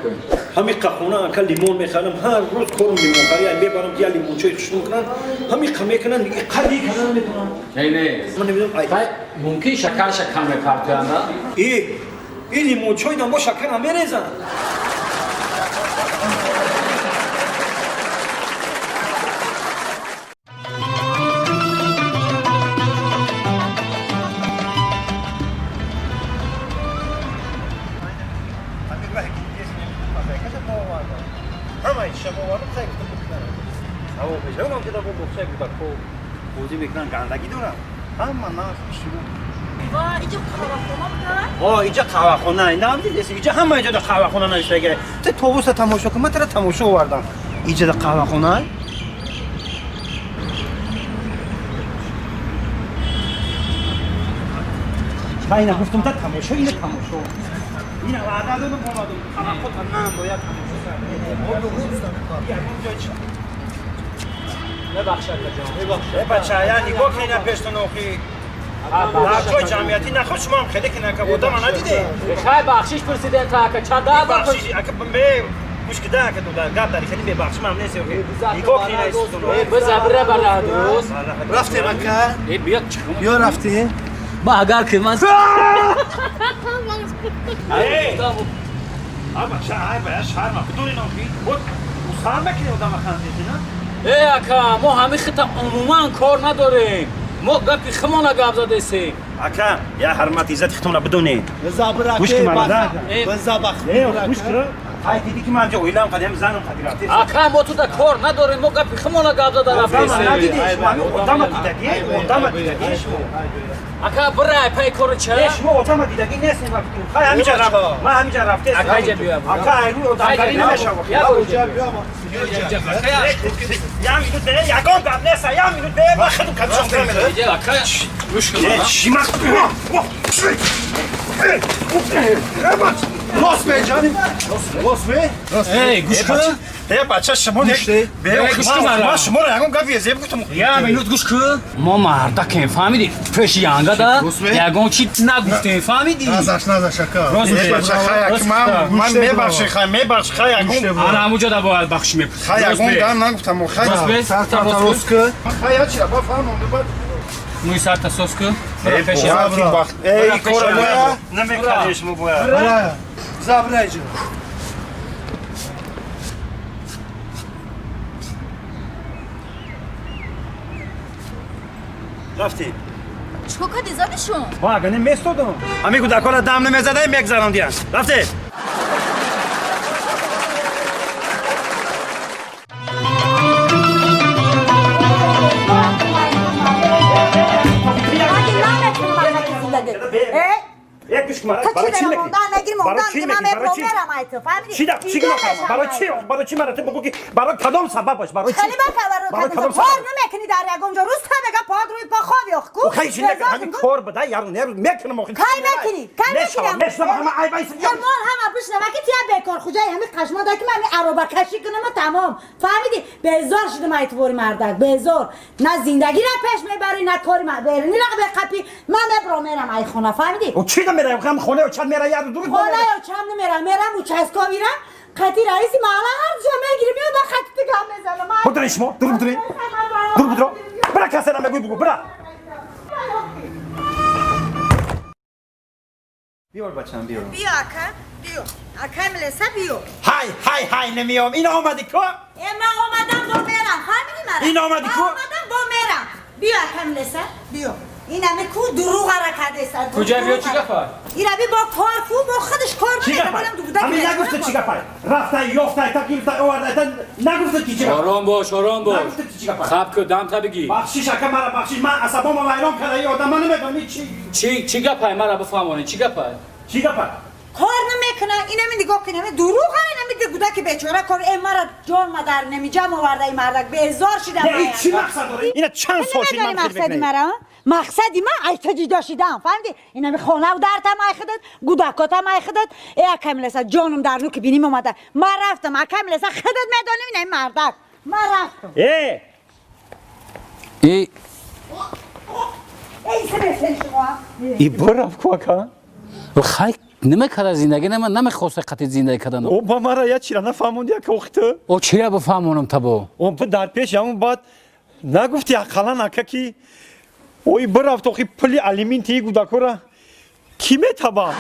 Ҳамин қахона ака лимон мехарам, ҳар рӯз корум лимонхарӣ, мебарам ки я лимончои хушнуд кунанд, ҳамин қа мекунанд, қади кардан метавонам. Не, не. Ман намедонам, ай. Мумкин шакарша кам мепартоянд, а? Э, ин лимончой нам бо шакар намерезанд. бозӣ мекунанд, гандагӣ дорад. Ҳама нағз шурӯъ. Ва иҷа қаҳвахона будара? О, иҷа қаҳвахона, нам дидеси, иҷа ҳама иҷода қаҳвахона навиштагиа. Ту тобуса тамошо кун, ман тара тамошо овардам. Иҷада қаҳвахона? Ха, ина гуфтум та тамошо, ина тамошо. Ина ваъда додум, омадум. Қаҳвахона нам бояд тамошо кард. Мебахшад, ҷон. Э, бача, я нигоҳ кун ина пештон охи. Дар ҷои ҷамъиятӣ наход шумо ҳам хеле ки нака одама надиде. Хай бахшиш пурсидем та ака, чанд Бахшиш, ака бе гӯш кида ака дода гап дари хеле бебахшиш мам нест охи. Нигоҳ кун ина истон. Биза бира бара дӯст. Рафтем ака? Э, биё чиком. Ё рафтем? Ма агар ки ман Э! А бача, ай бая шарма бидонин охи. Вот усар мекунӣ одама хандети, на? Э, ака, мо ҳамин хита умуман кор надорем. Мо гапи химона гап задесем. Ака, я ҳурмат иззати хитона бидонед. Биза Гӯш кун мана, да? Биза бах. Э, гӯш кун. Ай диди ки ман ҷо оилам қадим занам қадим рафтем. Ака, мо туда кор надорем, мо гапи химона гап зада рафтесем. Надидӣ шумо ҳамин одама дидагӣ, одама дидагӣ шумо. Ака, бирай пай кори ча? Э, шумо одама дидагӣ нестем ба фикр. Хай ҳаминҷа рафт. Ман ҳаминҷа рафтем. Ака, иҷа биё. Ака, ай рӯи одамгарӣ намешавад. Я минут бе, ягон гап нест, я минут бе, ман худам капишон мерам. Иҷа, ака, гӯш кун. Э, чӣ ман? Рост ме, ҷаним. Рост ме? Эй, гӯш кун. Э, бача, шумо не. Бе, Э, гӯш кун мара. ман шуморо ягон гапи зеб гуфтам. Я минут гӯш кун. Мо мардакем, фаҳмидӣ? Пеши янга да ягон чи нагуфтем, фаҳмидӣ? Назаш, назаш ака. Рост Э, ме. бача, хай, Рост ман гуфта. ман мебахши, хай, мебахши, хай, ягон. Ана ҳамуҷо да бояд бахшиш мепурсӣ. Хай, ягон гап нагуфтам, хай. Рост ме? Сар рост кун. Хай, я чира, ба фаҳмам, ба. Мӯи сарта сос кун. Э, Пеши бовар бахт. Э, Бира, кора пеши бояд. Намекардем шумо бояд. Бира. Биза бира иҷа. Рафтем. Чикор кардӣ задишон? Ма агар не местодам. Ҳамин кӯдакҳоро дам намезадаем, мегзарондиян. Рафтем. Э, Э, гӯш кун, ту барои чӣ чӣ дара мекунӣ? мондан нагир Барои мондан чӣ ки ман мекунӣ? Барои чӣ? мебром мерам ай ту фаҳмидӣ? Чӣ да? Чӣ гуноҳ кардам? Барои чӣ? Барои чӣ мара ту бигӯ ки барои кадом сабабаш? Барои чӣ? Хеле бака барои Барои кадом кадом кор сабаб? намекунӣ дар ягон ҷо рӯз та мега под рӯи по хоб ёх ку. О, хай чӣ накард? Ҳамин кор буда, яру нерӯз мекунам охи. Кай мекунӣ? Кай Мешавам, мекунӣ? мешавам, ҳама айб айс. Мол ҳама бишнава ки тия бекор хуҷаи ҳами қашмода ки ман аробакашӣ кунам ва тамом. Фаҳмидӣ? Безор шудам ай твори мардак, безор. На зиндагиро пеш мебарӣ, на кори берунира беқапӣ. Ман мебром мерам ай хона, фаҳмидӣ? О, чӣ да мераем? Ҳам хонаи очат мера, яру дуруст Хонаи очам намерам, мерам участковира. Қати раиси маҳалла ҳар ҷо мегирим, меояд ба қати ту гап мезанам. Будрин шумо, дур будрин. Дур будро. Бира касе намегӯй бугӯ, бира. Биёр бачам, биёр. Биё ака, биё. Ака милеса биё. Ҳай, ҳай, ҳай, намеём. Ин омадӣ ко? Э, ман омадам бо мерам, фаҳмидӣ мара? Ин омадӣ ку? Ман омадам бо мерам. Биё ака милеса, биё. Ин ҳами ку дурӯғара кардеса. Куҷа биё чӣ гапа? Ираби бо кор ку, бо худаш кор Чӣ мекунад, гапай? балам дугуда Ҳамин нагуфта чӣ гапай? Рафтай, ёфтай, та гирифтай, овардай, та нагуфта ки чӣ гапай? Ором бош, ором бош. Нагуфта ки чӣ гапай? Хаб ку, дам та бигӣ. Бахшиш ака мара, бахшиш, ман асабома вайрон карда, ин одам ман намедонам ин чӣ. Чӣ гапай? Мара бифаҳмонӣ, чӣ гапай? Чӣ гапай? Кор намекуна, инами нигоҳ кун, инами дурӯғара, инами гудаки бечора кор, э мара ҷон мадар намиҷам оварда ин мардак, безор шидам. Не, ин чӣ мақсад дора? Ина чанд сол шид ман мақсади фикр мекунам. мара? Мақсади ман ай та ҷидо шидам, фаҳмидӣ? Инами хонав дартам ай худат, гудакотам ай худат, э акай милеса ҷонум дар нуки биним омада. Ман рафтам, акай милеса худат медонӣ инами мардак. Ман рафтам. Э! И Эй, сабесен шумо. И бирафт ку ака? Хай намекарда зиндагӣ, нама намехоста қатъи зиндагӣ кардан. О, ба мара я чира нафаҳмонди ака охи ту? О, чира бифаҳмонам табо? О, бу дар пеш ҳамун баъд нагуфти ақаллан ака ки ой бирафт охи пули алиментии гудакора кӣ метаба?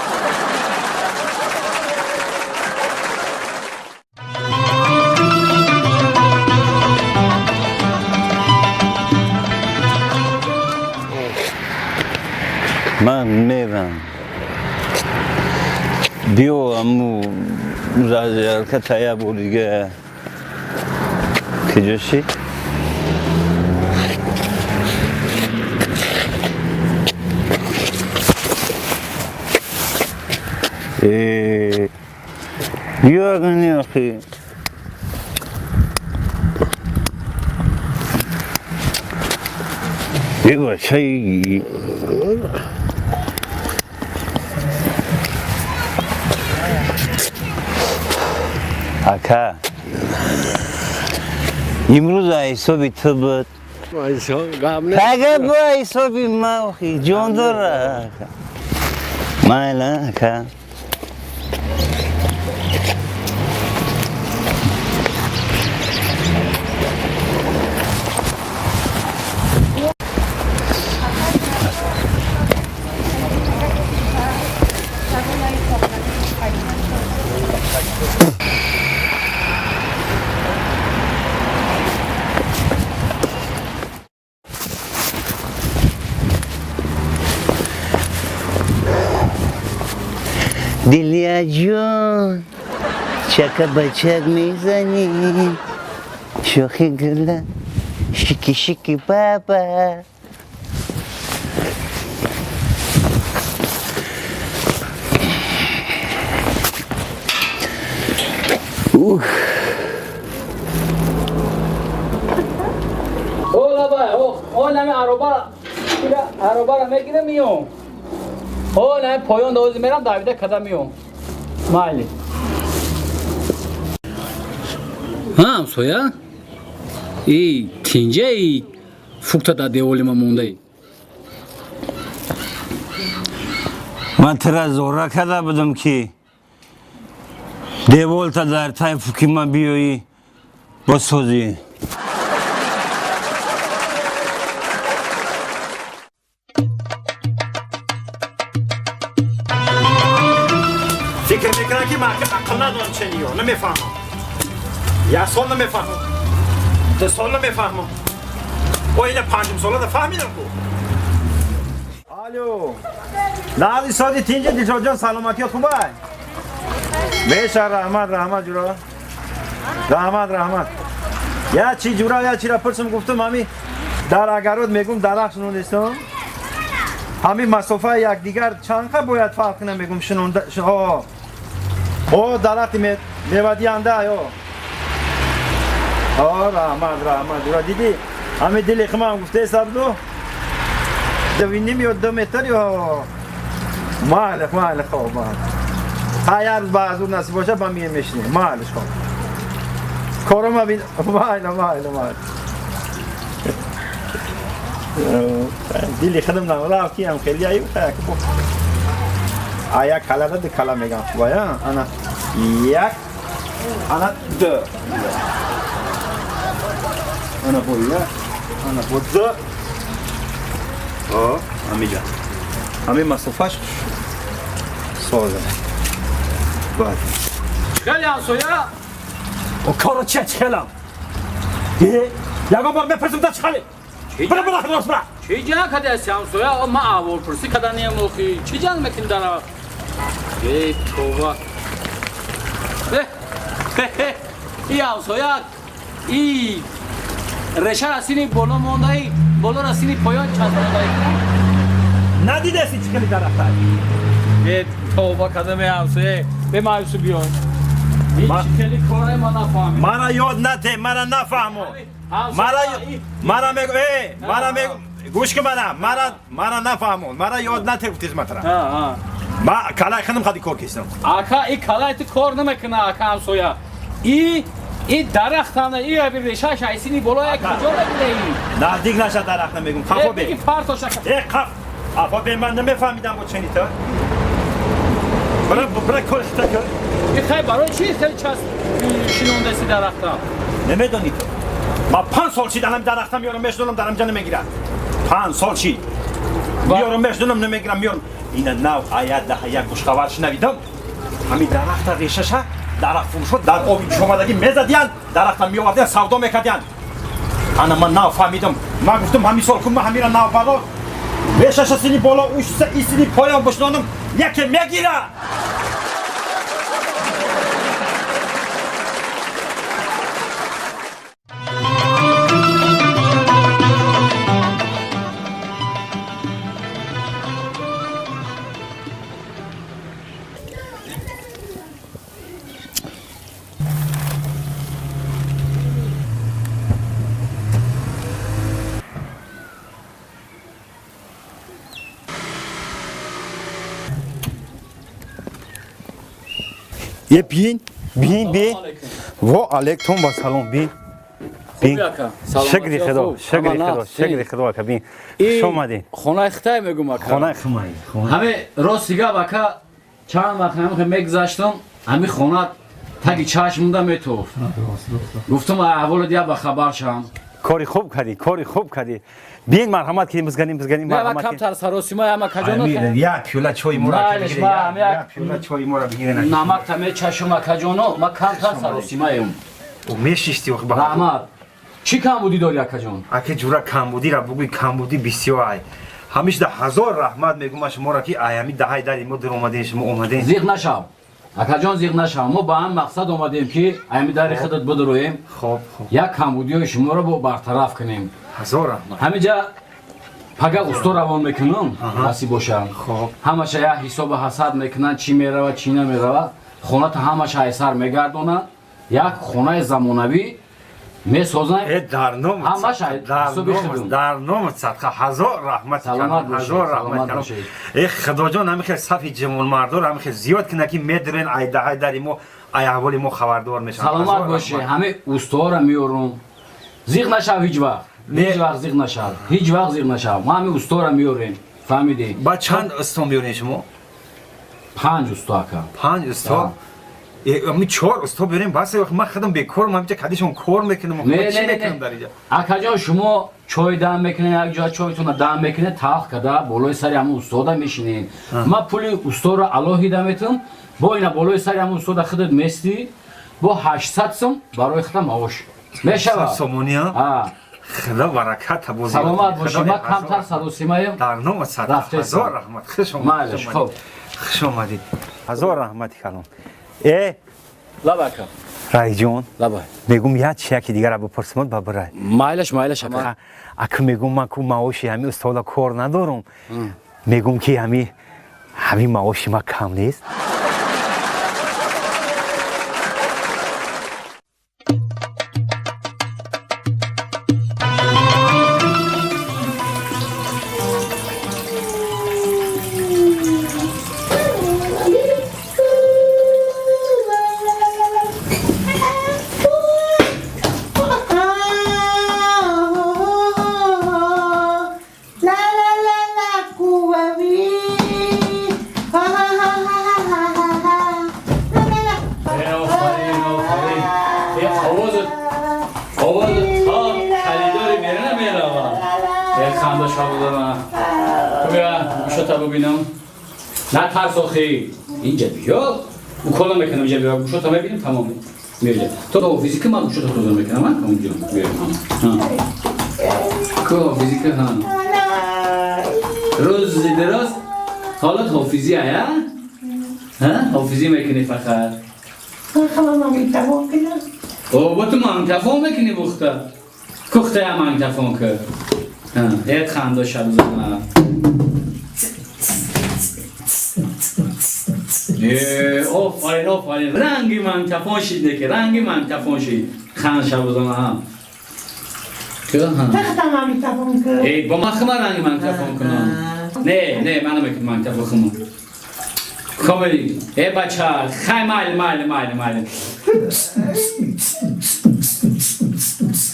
Ман мерам. Биё аму зажигалка тая бо дига. Куҷо шид? بیا کنی آخی. بگو چایی. ака, имрӯз ҳисоби ту буд, ага, бо ҳисоби ма охи ҷон дора. Майла, ака. Дилия ҷон, чака бачак мезанӣ, шохи гула, шики шики баба. Ух. О, лабай, о, о, нами аробара, аробара мегирем миём. О, нами поён дози мерам, давида када миём. Майли. Ҳа, ҳамсоя? И тинҷа и фукта дар деволи ма мондаи. Ман тира зора карда будам, ки деволта дар тай фуки ма биёӣ босозӣ. Фикр мекунам, ки ман ақл надорам, чениё намефаҳмам. Як сол намефаҳмам, 2 сол намефаҳмам, о ина панҷум сола фаҳмидам ку. Алло, нази соди, тинҷи Дилшодҷон, саломатиёт хубай? Беша, раҳмат, раҳмат, ҷура, раҳмат, раҳмат. Я чи ҷура, я чира пурсам гуфтам, ҳами дар агарот мегум дарахт шунонистам, ҳами масофаи якдигар чанд қа бояд фарқ кунам, мегум шунонда. О, дарахти мевадиҳанда ё. О, раҳмат, раҳмат, ҷура. Дидӣ, ҳами дили химам гуфтеса буду 2.5 ё 2 метр ё. Майли, майли, хоб, майли. Ҳа, як рӯз ба ҳузур насиб боша, ба мием мешинем. Майлиш, хоб, корома бин. Майли, майли, майли. Дили худам рафт, ки ам хеле аю а як калада ду кала мегам, хубая. Ана як, ана ду, ана бо як, ана бо ду. О, ҳамиҷа ҳамин масофаш соза баъд. Хеле, ҳамсоя? О, коро чия, чихелам? Ягон бор мепурсим, та чихеле? Бира, бира, рост бира. Чӣ ҷанг кадаасти, ҳамсоя? Ман аҳволпурсӣ када ниям охи. Чӣ ҷанг мекунӣ дара? Эй, това. И ҳамсоя, и реша расини боло мондаи, боло расини поён часпондаи. Надидаси чӣ хели дарахтай? Э, тавба кадаме, ҳамсоя, бе маюсу биён. Ҳеҷ хели кораи ма нафаҳмид. Мара ёд нате, мара нафаҳмо. Мара мегу, э, мара мегу, гӯш ки, мара нафаҳмон, мара ёд нате, гуфтиз матра. Ма калай ханам хади кор кистам. Ака, и калай ту кор намекуна, ака ҳамсоя. И дарахтана, и аби решаш айсини боло як куҷо мебинаи? Наздик наша дарахта, мегум, хафо бе. Беги фартоша. Э, қаф. Афо бе, ман намефаҳмидам бо чени та. Бара, бара, кор хита кор. И хай, барои чи хеле час шинондаси дарахта? Намедонӣ ту. Ма 5 сол шид анам дарахта меёрам, мешнонам, дарамҷа намегирад. 5 сол шид. Меёрам, мешнонам, намегирам, меёрам. Ина нав аят даҳа як гӯшхабар шунавидам. Ҳамин дарахта решаша дарахт фурӯшо дар оби ҷӯшомадагӣ мезадиянд, дарахта меовардиянд, савдо мекардиянд. Ана ман нав фаҳмидам. Ман гуфтам, ҳамин сол кун, ман ҳамира нав бало решаша сини боло, ушса исини поён бишнонам, яке мегира. Е, бин, бин, бин. Во алейкум ва салом, бин. Бин. Шукри Худо, шукри Худо, шукри Худо, ака, бин. Хуш омадин. Хонаи хитай мегум, ака. Хонаи хумай. Ҳаме рости гап, ака, чанд вақт ҳамихе мегузаштам, ҳами хона таги чашмда метофт. Гуфтам, аҳволат я ба хабар шам. Кори хуб кардӣ, кори хуб кардӣ. Бин, марҳамат кунем, бизганем, бизганем, марҳамат. Камтар саросима ама каҷоно. Як пиёла чой мора бигиред, як пиёла чой мора бигиред. Намак та мечашум, акаҷоно, ма камтар саросимаем. Мешишти ох ба. Раҳмат. Чӣ камбудӣ дорӣ, акаҷон? Ака ҷура, камбудира бугӯй, камбудӣ бисёр ай. Ҳамишда ҳазор раҳмат мегӯм ма шуморо, ки аями даҳаи дари мо дур омадем, шумо омадем. Зиқ нашав, акаҷон, зиқ нашав. Мо ба ҳам мақсад омадем, ки аями дари худат бидуроем. Хоб, хоб. Як камбудиҳои шуморо бо бартараф кунем. Ҳазор раҳмат. Ҳаминҷа пага усто равон мекунам, насиб боша. Ҳамаша як ҳисобу ҳасад мекунанд, чӣ мерава, чӣ намерава. Хоната ҳамаша айсар мегардонанд, як хонаи замонавӣ месозанд. Э, дар ном, дар ном садқа, ҳазор раҳмат, ҳазор раҳмат. Э, Худоҷон, ҳамин хел сафи ҷамолмардор ҳамин хел зиёд кина, ки медурен ай даҳай дари мо, ай аҳволи мо хабардор мешаванд. Саломат бошӣ. Ҳамин устоҳоро меорум, зиқ нашав ҳеҷ вақт, ҳеҷ вақт зиқ нашав, ҳеҷ вақт зиқ нашав. Ма ҳамин усторо меорем, фаҳмидӣ? Ба чанд усто меорем шумо? Панҷ усто, ака. Панҷ усто? Ми чор усто биёрем, бас. Ман худам бекорам, ҳаминҷа кадишон кор мекунам. Чӣ мекунам дар инҷа? Акаҷон, шумо чой дам мекунед, як ҷоя чойтонро дам мекунед, талх када болои сари ҳамун устода мешинед. Ман пули усторо алоҳида метам, бо ина болои сари ҳамун устода худат местӣ, бо 800 сум барои худам маош мешавад. Сомони? Худо баракат боз. Саломат бошӣ. Ман камтар саросимаем. Дар нома сад ҳазор раҳмат. Хуш омадед, хуш омадед, ҳазор раҳмати калон. Э, лаба, ака. Раиҷон, лаба. Мегум, як чи яки дигара бипурсимод, ба бирай. Майлаш, майлаш, ака. Ака, мегум, ман ку маоши ҳами устода кор надорум. Мегум, ки ҳами маоши ма кам нест? На тарс, охи, инҷа биё, укола мекунам, инҷа биё, гӯшота мебинем, тамом, меоя. То ҳофизӣ ки ман гӯшота тоза мекунам, а онҷо биё. Ку ҳофизӣ ки, ҳа, рӯзи дароз ҳолат ҳофизӣ ая, ҳа, ҳофизӣ мекунӣ фақат. О, бо ту магнитофон мекунӣ, бухта кухтая магнитофон ки, ҳа, ханда шабзана. Офарин, офарин, ранги магнитофон шид, неки ранги магнитофон шид, хан шабузона. Ҳа. Э, бо ман хима ранги магнитофон кунам? Не, не, ман намекунам магнитофон хима. Комили. Э, бача, хай, майли, майли, майли, майли.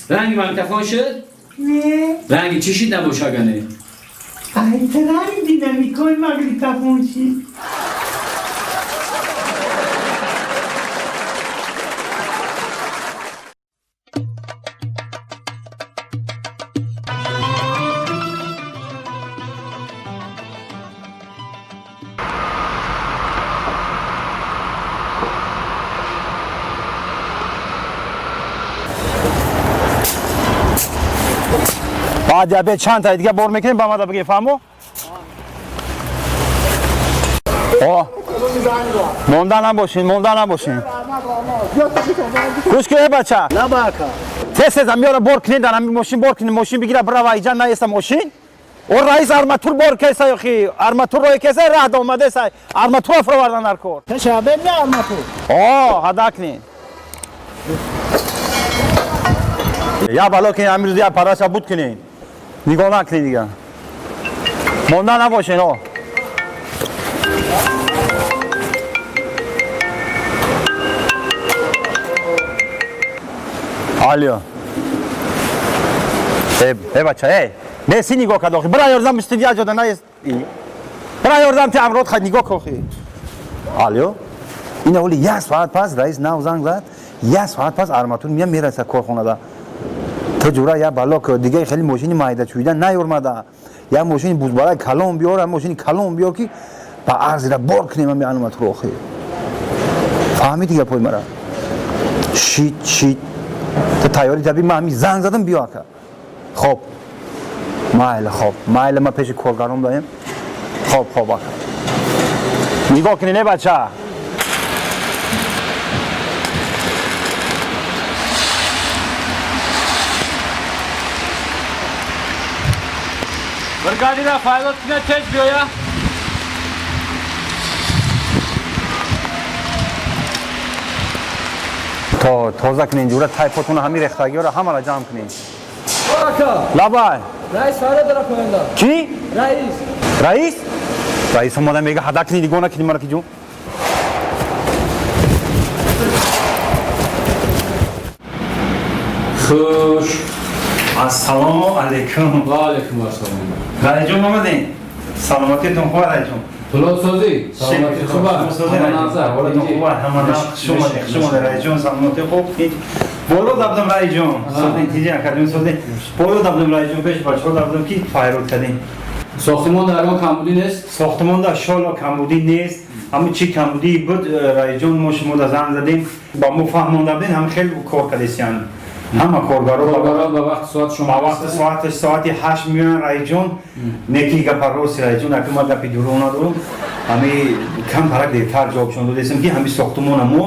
Ранги магнитофон шуд? Не. Ранги чӣ шид набоша гане? Ай, ранги динамикои магнитофон шид. Баъди обед чанд таи дига бор мекунем, ба мада бигем, фаҳмо? О, монда набошин, монда набошин. Гӯш кун, бача. Тез тез амиёра бор кунед, дар ҳамин мошин бор кунед, мошин бигира бирава, иҷа наеста мошин. О, раис арматур бор кеса, ёхи арматур рое кеса, раҳ омадеса, арматура фуровардан дар кор. Пешабед не арматур. О, ҳада кунед. Я бало кунед, ҳамин рӯз я параша буд кунед. Нигоҳ накунед дига. Монда набошед, о. Алё. Э, э бача, э. Неси нигоҳ кард охи. Бира ёрдам бистид як ҷода наест. Бира ёрдам ти амрод хад нигоҳ кохи. Алё. Ина оли як соат пас раис нав занг зад. Як соат пас арматур мия мераса корхонада. То ҷура я бало ки дига хеле мошини майда чӯида наёрмада. Я мошини бузбалай калон биёр, я мошини калон биёр ки ба арзира бор кунем ами арматур охи. Фаҳмидӣ гапои мара? Шит, шит. Ту тайёрӣ таби ман ҳами занг задам биё ака. Хоб. Майли, хоб. Майли ман пеши коргарон даем. Хоб, хоб ака. Нигоҳ кунӣ не бача. Бригадира файлот кина тез биёя. То тоза кунен ҷура тайпотуна ҳами рехтагиёро ҳамара ҷамъ кунен. Ака. Лабай. Раис фарёд дора поёнда. Ки? Раис. Раис? Раис омада мега ҳада кунӣ нигоҳ накунӣ мара ки ҷун. Хуш. Ассалому алайкум. Ва алайкум ассалом. Раисҷон омадем. Саломатитон хуб раисҷон. Пулодсозӣ, саломатӣ хуб аст. Ҳолатон хуб аст. Ҳама нақ. Хуш омадед, хуш омадед раисҷон, саломатӣ хуб. Боло дабдам раисҷон. Созин тиҷи акаҷон созин. Боло дабдам раисҷон пеш бачаҳо дабдам ки файрод кардем. Сохтмон дар он камбудӣ нест? Сохтмон дар шоло камбудӣ нест. Ҳамун чӣ камбудӣ буд раисҷон мо шумо да занг задем ба мо фаҳмонда будем ҳам хеле кор кардесиян. Ҳама коргаро коргаро ба вақти соат шумо ба вақти соаташ соати 8 меоянд раисҷон. Неки гапа рости раисҷон, аки ма гапи дурӯғ надорам. Ҳами камтарак дертар ҷавобшон додесем ки ҳами сохтмона мо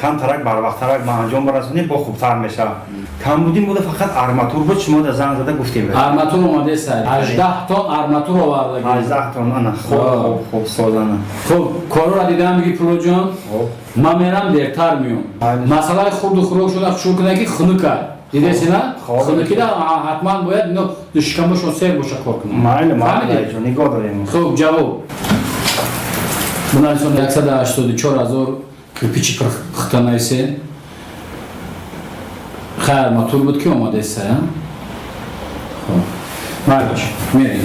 камтарак барвақттарак ба анҷом барасонем бо хубтар мешавад. Камбудӣ буда фақат арматур буд, шумо да занг зада гуфтем. Арматур омадест, 18 тон арматур овардаги. 18 тон, ана хуб, хуб, хуб созана. Хуб, корро дидам меги Пулодҷон. Ман мерам дертар меём. Масъалаи хурду хӯрок шуда шурӯъ кунад ки хунука. Дидеси на? Хунукида ҳатман бояд ино душикамбошон сер боша кор кунад. Майли, майли, раисҷон, нигоҳ дорем. Хуб, ҷавоб. Бинависон 184 ҳазор кирпичи пухта нависен. Хайр, арматур буд ки омадеса, хуб. Майли, мерем.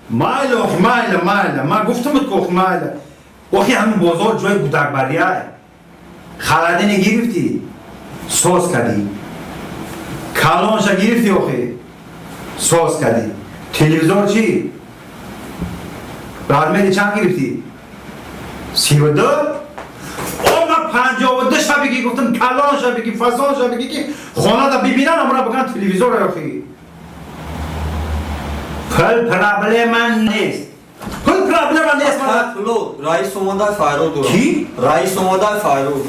Майли, охи, майли, майли. Ман гуфтам буд ки охи, майли. Охи, ҳамин бозор ҷои гудакбария. Халадине гирифтӣ, соз кардӣ. Калонша гирифтӣ, охи, соз кардӣ. Телевизор чӣ? Размери чанд гирифтӣ? 32? О, ман 52 ша бигӣ гуфтам, калонша бигӣ, фасонша бигӣ ки хонада бибинан, амра биган телевизор, охи. Пул проблема нест. Пул проблема нест. Пуло, раис омада файрод дорам. Ки? Раис омада файрод.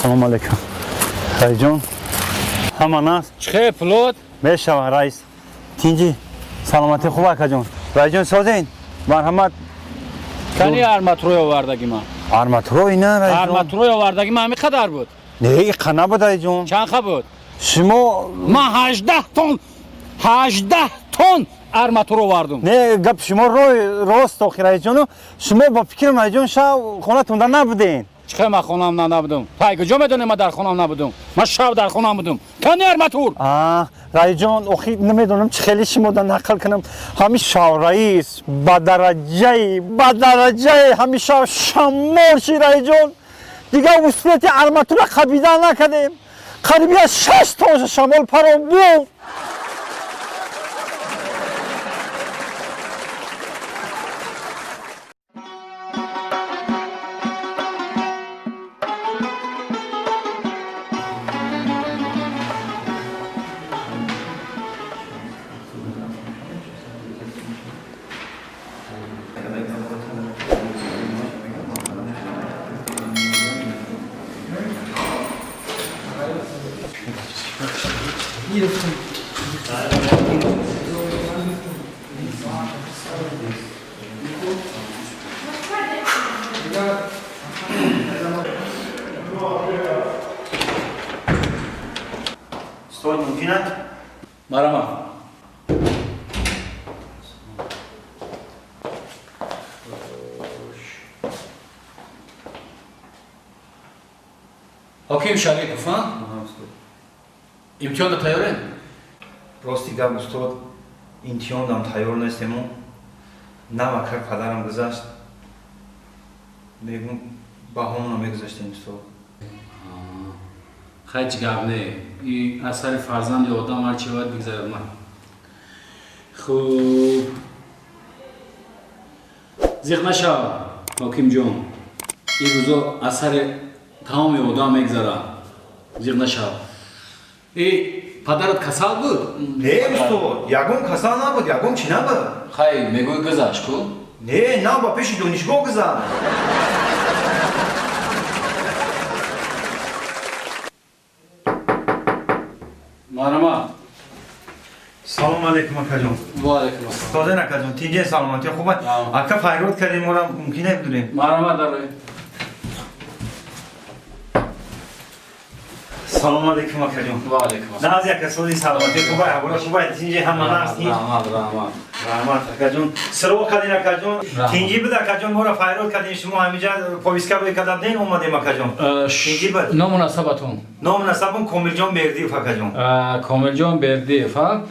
Салом алейкум. Раисҷон, ҳама наст? Чӣ Пулод? Мешава, раис. Тинҷи, саломатӣ хуб акаҷон. Раисҷон созен? Марҳамат. Кани арматурой овардаги ман? Арматурой на, раисҷон. Арматурой овардаги ман ҳамин қадар буд? Не, иқа набуд, раисҷон. Чанд қа буд? Шумо ман 18 тон, 18 тон арматур овардум. Не, гап шумо рост охи, раисҷону. Шумо ба фикрам, раисҷон, шав хонатонда набуден. Чӣ ман хонам набудум? Пай куҷо медонем ман дар хонам набудум? Ман шав дар хонам будум. Кани арматур? Раисҷон, охи намедонам чӣ хеле шумо да нақл кунам. Ҳами шав раис ба дараҷаи, ба дараҷаи ҳами шав шамол ши раисҷон. Дигар успети арматура қабида накардем. Қариби аз 6 тонша шамол парон буд. Устод, мумкин аст? Марама. Ҳоким Шарипов, а? Имтиҳонда тайёрем? Рости гап, устод, имтиҳондам тайёр нестему. Навакак падарам гузашт. Мегум, баҳомона мегузаштем, устод. Хай, чӣ гап не. И аз сари фарзанди одам ҳар чи бояд бигзарад ман. Хуб. Зиқ нашав, ҳокимҷон. Ин рӯзо аз сари тамоми одам мегзарад. Зиқ нашав. И падарат касал буд? Не, устод, ягон касал набуд, ягон чӣ набуд. Хай, мегӯй гузашт ку? Не, на, ба пеши донишгоҳ гузашт. Марама. Салом алейкум, акаҷон. Ва алейкум ассалом. Тоза акаҷон, тинҷе, саломатӣ хуб аст? Ака, файрод кардем, моро мумкин е бидурем? Марама, дарои. Салом алейкум, акаҷон. Ва алейкум ассалом. Наз яка сози, саломатӣ хуб аст, ҳавола хуб аст, тинҷе, ҳама нағз, тинҷ. Раҳмат, раҳмат. Раҳмат, акаҷон. Сиро кардин, акаҷон. Тинҷӣ буд, акаҷон, моро файрод кардин, шумо ҳамиҷа повиска рӯй карда будин, омадем, акаҷон. Тинҷӣ буд. Ному насабатон? Ному насабам Комилҷон Бердиев, акаҷон. Комилҷон Бердиев, а?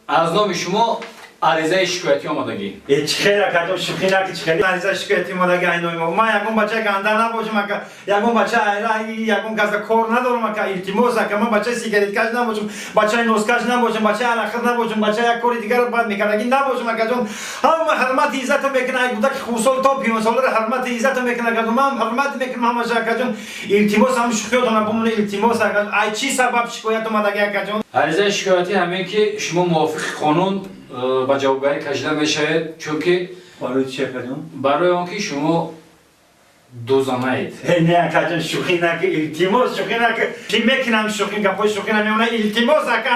Аз номи шумо аризаи шикоятӣ омадагӣ. Э, чӣ хел, акаҷон, шӯхӣ наки, чӣ хел аризаи шикоятӣ омадагӣ ай номи мо? Ман ягон бачаи ганда набошам, ака, ягон бача айра, ягон каса кор надорам, ака, илтимос, ака, ман бачаи сигареткаш набошам, бачаи носкаш набошам, бачаи арақхӯр набошам, бачаи як кори дигарро бад мекардагӣ набошам, акаҷон. Ҳама ҳурмати иззатро мекунад, ай кӯдаки хурдсол то пиронсоларо ҳурмати иззатро мекунад, акаҷон. Ман ҳурмат мекунам ҳамаша, акаҷон. Илтимос, ҳам шӯхиётона бумона, илтимос, акаҷон. Ай чӣ сабаб шикоят омадагӣ, акаҷон? Аризаи шикоятӣ ҳамин ки шумо мувофиқи қонун ба ҷавобгарӣ кашида мешавед, чунки барои чӣ, акаҷон? Барои он ки шумо дузанаед. Не, акаҷон, шӯхӣ наки, илтимос, шӯхӣ наки. Чӣ мекунам шӯхӣ, гапҳои шӯхӣ намемонад. Илтимос, ака,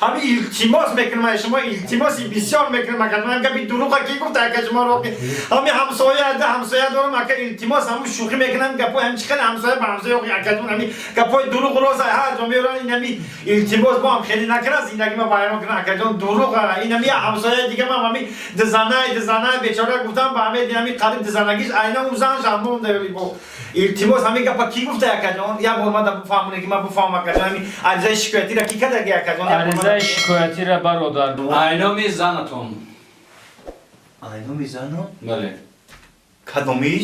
ҳами илтимос мекунам ай шумо, илтимоси бисёр мекунам, акаҷон. Ҳам гапи дурӯға ки гуфта, ака, шуморо? Ҳами ҳамсоя, да ҳамсоя дорам, ака, илтимос, ҳамун шӯхӣ мекунам гапҳои ҳам чӣ хеле ҳамсоя ба ҳамсоя, акаҷон, ҳами гапҳои дурӯғ роз ҳар ҷо меоранд, ин ҳами илтимос бо ҳам хеле накунад, зиндагӣ ма вайрон кунад, акаҷон, дурӯғ. Ин ҳами ҳамсояи дига ман ҳами дизанай, дизанай бечора гуфтам ба ҳами ҳами қариб дизанагиш айна ӯ зан шамон. Илтимос, ҳамин гапа кӣ гуфта, акаҷон? Як бор ман бифаҳмоне ки ман бифаҳмам, акаҷон, ҳамин аризаи шикоятиро кӣ кардаги, акаҷон? Аризаи шикоятиро, бародар, айноми занатон. Айноми занам? Бале. Кадомиш?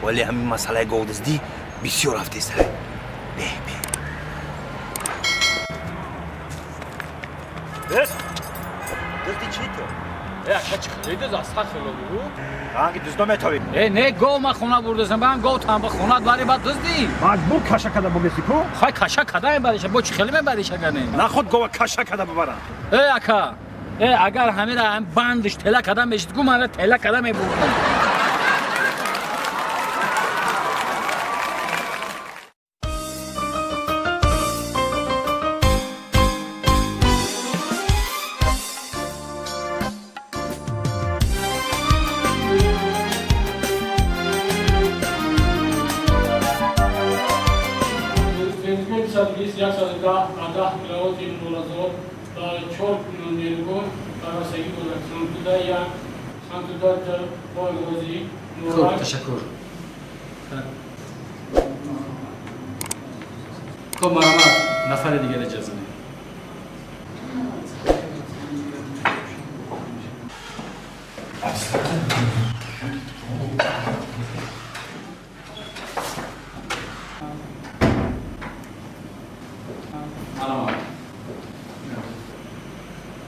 Вале ҳамин масъалаи говдуздӣ бисёр рафтеста. Бе, бе. Дузд? Дузди чӣ ту? Э, ака, чӣ хеле дуз астағфирулло. Ранги дуздо метавӣ. Э, не, гов ман хона бурдасам, ба ҳам гов там ба хонат бари баъд дуздӣ. Маҷбур каша када бугеси ку? Хай, каша када мебариша, бо чӣ хеле мебариша гане? Нахуд гова каша када бибарам. Э, ака, э, агар ҳамира ҳам бандиш тела када мешид, ку мана тела када мебурдам. Хуб, ташаккур. Хуб, марҳамат, нафари дигар иҷоза диҳед.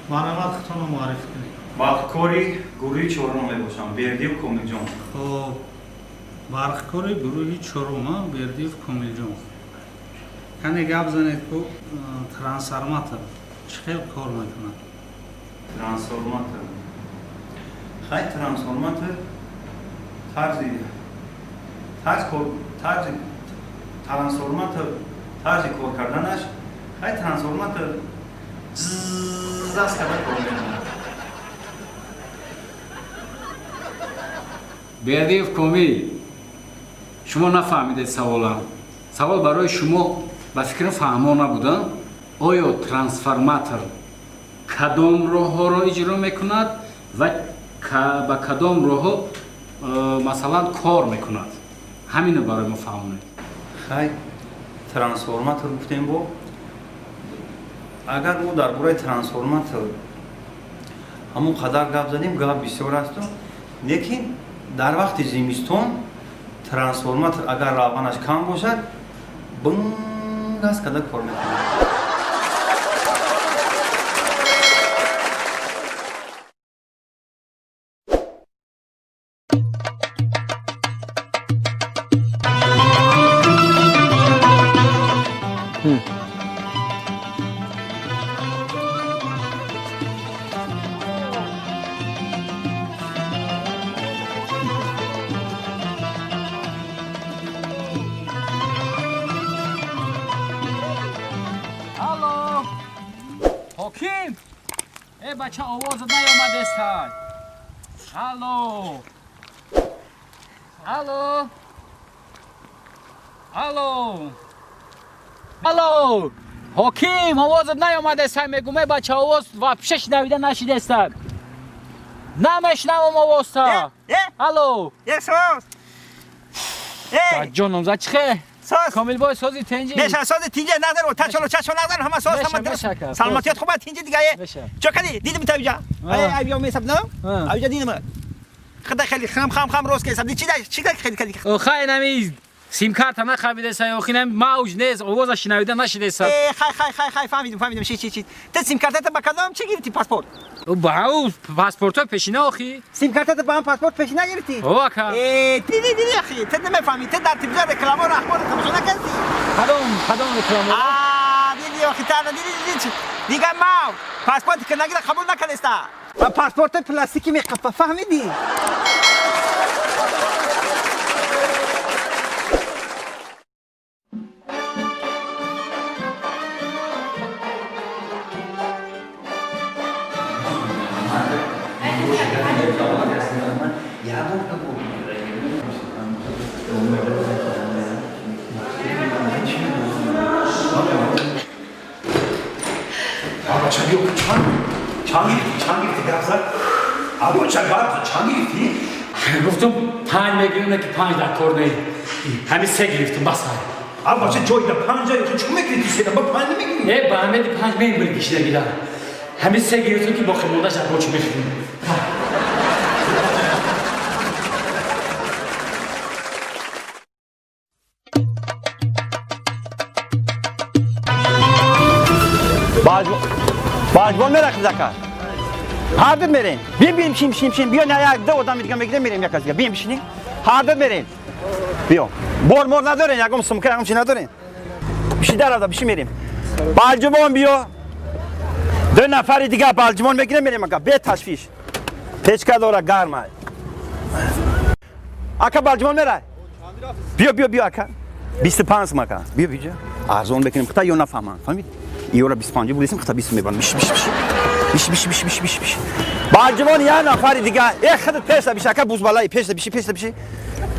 Марҳамат, худтонро муаррифӣ кунед. Барқкори гурӯҳи чорум мебошам, Бердиев Комилҷон. Хоб, барқкори гурӯҳи чорум, Бердиев Комилҷон. Кане гап занед ку трансформатор чӣ хел кор мекунад? Трансформатор. Хай трансформатор тарзи тарз кор тарзи трансформатор тарзи кор карданаш хай трансформатор заз карда кор мекунад. Бердиев Комил, шумо нафаҳмидед саволам. Савол барои шумо ба фикрам фаҳмо набуда. Оё трансформатор кадом роҳҳоро иҷро мекунад ва ба кадом роҳҳо масалан кор мекунад? Ҳамино барои мо фаҳмонед. Хай трансформатор гуфтем бо агар мо дар бораи трансформатор ҳамон қадар гап задем, гап бисёр асту, лекин дар вақти зимистон трансформатор агар равғанаш кам бошад, бингаз карда кор мекунад. Ҳоким! Э бача овозат наёмадестай. Алло! Алло! Алло! Алло! Ҳоким, овозат наёмадестай, мегум, э бача овоз вообще шунавида нашидестай. Намешнавам овозта. Алло! Е соз! Э! Ҷоном, за чихе? Соз. Комилбой сози тенҷи. Меша сози тинҷи назар ва тачоло чашо назар ҳама соз ҳама дуруст. Саломатият хуб тинҷи дига е. Чо кади дидим та иҷа. Ай ай биё месаб на? Ай иҷа дидим. Хада хеле хам хам хам рост ке саб чи да чи да хеле кади. Хай нами сим-карта нахабидеса ё хинам мавҷ нест, овоза шинавида нашидеса. Э хай хай хай хай фаҳмидим фаҳмидим чи чи чи. Те сим-картата ба кадом чи гирифти паспорт? Ба ӯ паспортҳои пешина охи. Сим-картата ба ҳам паспорт пешина гирифти? О ака. Э диди диди ахи, те намефаҳми, те дар телевизор рекламаро ахборро тамошо накардӣ? Кадом кадом рекламаро? А диди охи та диди диди чи. Дига мав паспорти ки нагира қабул накардеста. Ба паспорти пластики меқапа фаҳмидӣ? Гуфтум панҷ мегирем, не ки панҷ дар кор не. Ҳамин се гирифтум бас. Бача ҷой да панҷа чӣ мекунӣ се ба панҷ намегирӣ? Э ба ҳамеди панҷ мембир кишидагида. Ҳамин се гирифтум ки боқӣ мондааш дар бочи мехӯрем. Баҷбон мерахид ака. Ҳарду мерем. Бием бием шим шим шим. Биё як ду одам дига мегирем мерем як аз дига. Бием бишинем. Ҳарду мерем. Биё. Бор мор надорем, ягон сумка ягон чи надорем. Биши даравда биши мерем. Балҷумон биё. Ду нафари дига балҷумон мегирем мерем ака. Бе ташвиш. Печка дора гарма. Ака балҷумон мерай. Биё биё биё ака. 25 сум ака. Биё биё. Арзон бекунем. Хита ё нафаҳманд. Фаҳмид? Иёра 25 бурисим, хита 20 мебарам. Биш биш биш. Биш биш биш биш биш биш. Балҷумон як нафари дига. Э худат пешта биш ака бузбалай пешта биши пешта биши.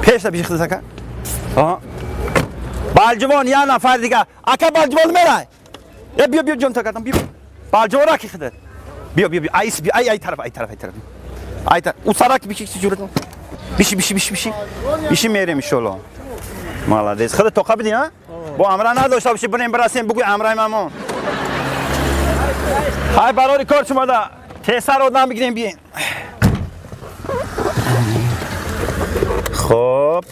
Пешта биши худат ака. Аҳа. Балҷумон як нафари дига. Ака балҷумон мерай. Э биё биё ҷон та кардам биё. Балҷумон раки худат. Биё биё биё. Айс биё ай ай тараф ай тараф ай тараф. Ай тараф. У сарак биши чи ҷурат. Биши биши биши биши. Биши мерем иншоалло. Молодец. Худат тоқа бидӣ ҳа? Бо амра надошта боши бирем бирасем бугӯй амраи мамон. Хай барори кор шумода тезтар одам бигирем бием. Хоб.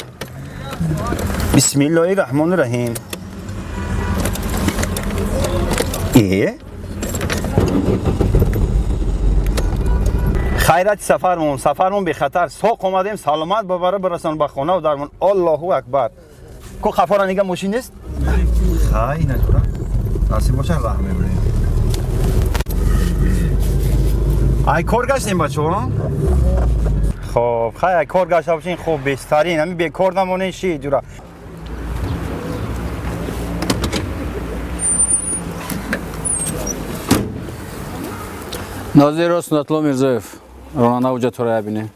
Бисмиллоҳи раҳмони раҳим. Э? Хайрати сафармон, сафармон бехатар. Соқ омадем, саломат бабара бирасон ба хона ва дармон. Аллоҳу акбар. Ко қафора нига мошин нест? Хай, ина чура. Насиб боша раҳ мебарем. Ай кор гаштем бачаҳо? Хоб, хай кор гашта бошин, хуб беҳтарин. Ҳамин бекор намонен ши ҷура. Нозирро Сунатулло Мирзоев, ронанда ҳуҷҷатҳоро бибинем.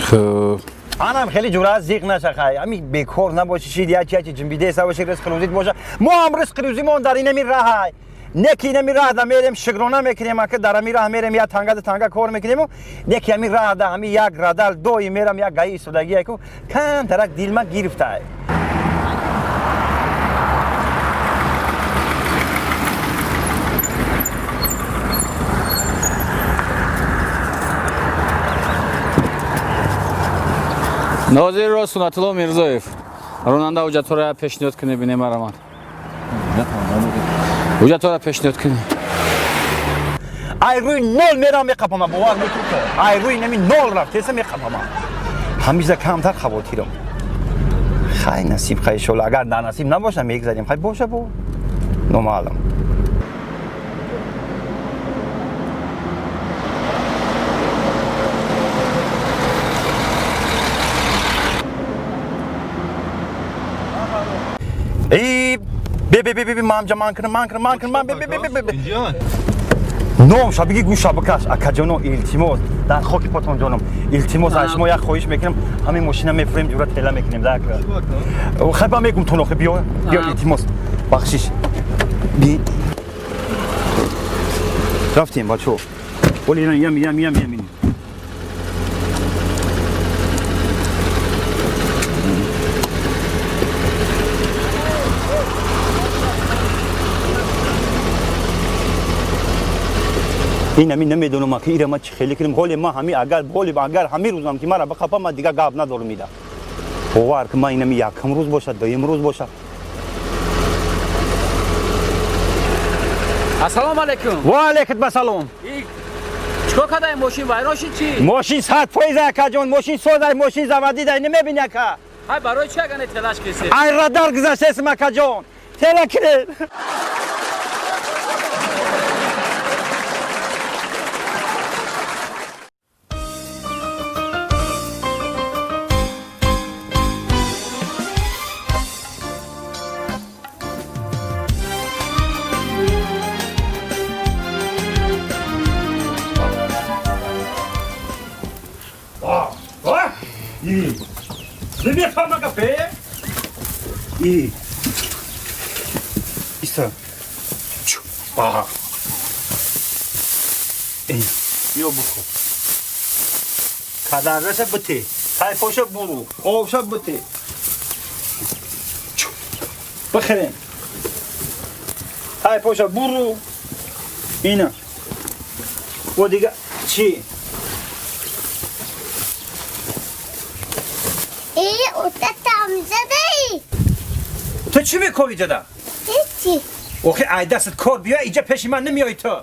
Хуб. Анам хеле ҷура зиқ наша хай. Ҳамин бекор набоши шид, як чи ҷинбида боши, ризқ рӯзит боша. Мо ҳам ризқ рӯзимон дар инами раҳай. Не ки инами раҳ да мерем, шукрона мекунем, ака дар ҳами раҳ мерем, як танга да танга кор мекунем, не ки ҳами раҳ да ҳами як радал дои мерам, як гаи истодагӣ ку камтарак дилма гирифтай. Нозирро Сунатулло Мирзоев, ронанда ҳуҷҷатҳоро пешниҳод кунед, бинем марамад. Ҳуҷҷатҳоро пешниҳод кунед. Ай рӯи нол мерам меқапама, бовар мекунӣ? Ай рӯи нами нол рафтеса меқапама. Ҳамиза камтар хавотирам. Хай насиб, хай иншолло, агар дар насиб набоша мегзарем, хай боша бо. Номаълум. Эй, бе бе бе бе мамҷа ман кунам, ман кунам, ман кунам, ман бе бе бе бе бе. Ном шабиги гӯша бикаш, акаҷоно, илтимос, дар хоки потон ҷоном, илтимос, аз шумо як хоҳиш мекунам, ҳамин мошина мефурем, ҷура тела мекунем, да ака. Хай ба мегум тон охи, биё, биё, илтимос, бахшиш. Би. Рафтем, бачо. Оли ям ям ям ям. Ин ҳамин намедонам ки ира ма чӣ хеле кунем. Ҳоле ма ҳами агар ҳоле агар ҳамин рӯзам ки мара бихапа, ма дигар гап надорам ида. Бовар ки ма ин ҳами якум рӯз бошад, дуюм рӯз бошад. Ассалому алайкум. Ва алайкум ассалом. Чикор кардаи мошин вайрон шид чӣ? Мошин 100% акаҷон, мошин созай, мошин заводӣ дай намебини ака. Ҳай барои чӣ агане телаш кисе? Ай радар гузаштесм акаҷон. Тела кунед. Иса. Аҳа. Ё бухо. Кадарраша бите. Тайфоша буру. Овша бите. Бихӯрем. Тайфоша буру. Ина. О дига чӣ? Э, ота там задаи. Ту чӣ мекови ҷада? Ҳечи. Охи ай дастат кор биё, иҷа пеши ман намеои ту.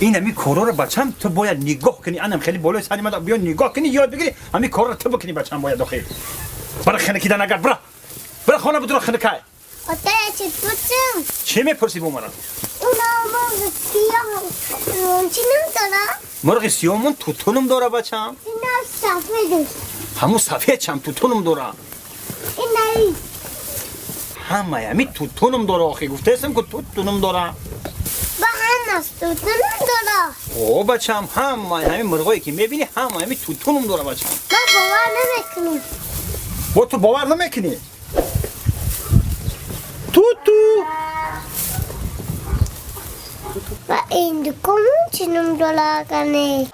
Ин ҳами корҳоро бачам ту бояд нигоҳ кунӣ. Анам хеле болои сари ман биё нигоҳ кунӣ, ёд бигирӣ. Ҳами корро ту бикунӣ бачам бояд охи. Бара хинакидан агар бира. Бира хона будуро хинакай. Ота чӣ пурсам? Чӣ мепурсӣ бо мара? Уна мурғи сиёҳ чӣ ном дора? Мурғи сиёҳмон тутунум дора бачам. Ина сафедаш. Ҳамун сафед чам тутунум дора. Инаи. Ҳамаи ҳами тутунум дора охи, гуфтаестам ку тутунум дора. Ба ҳамас тутунум дора. О бачам, ҳамаи ҳами мурғое ки мебинӣ, ҳамаи ҳами тутунум дора бачам. Ман бовар намекунам. Бо ту бовар намекунӣ? Туту. Ва ин дуконун чӣ ном дора агане?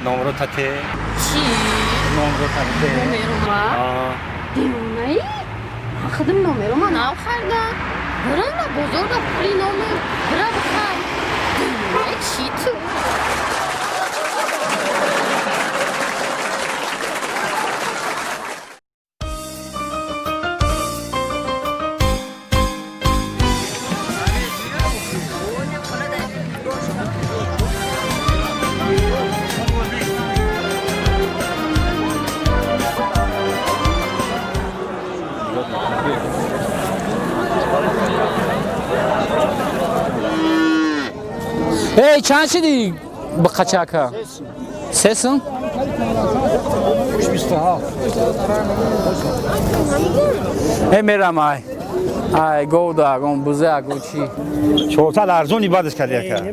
Номро тате. Чӣ? Номро тате. Номерома? Девонаи? Ман худам номерома нав хардам. Бира на бозор да пули номер, бира бихар. Девонаи чӣ ту? Эй, чанд шиди бақачака? Се сум? Э, мерам ай. Ай, говда, агон бузе, агон чи. 400 арзони бадаш карди ака.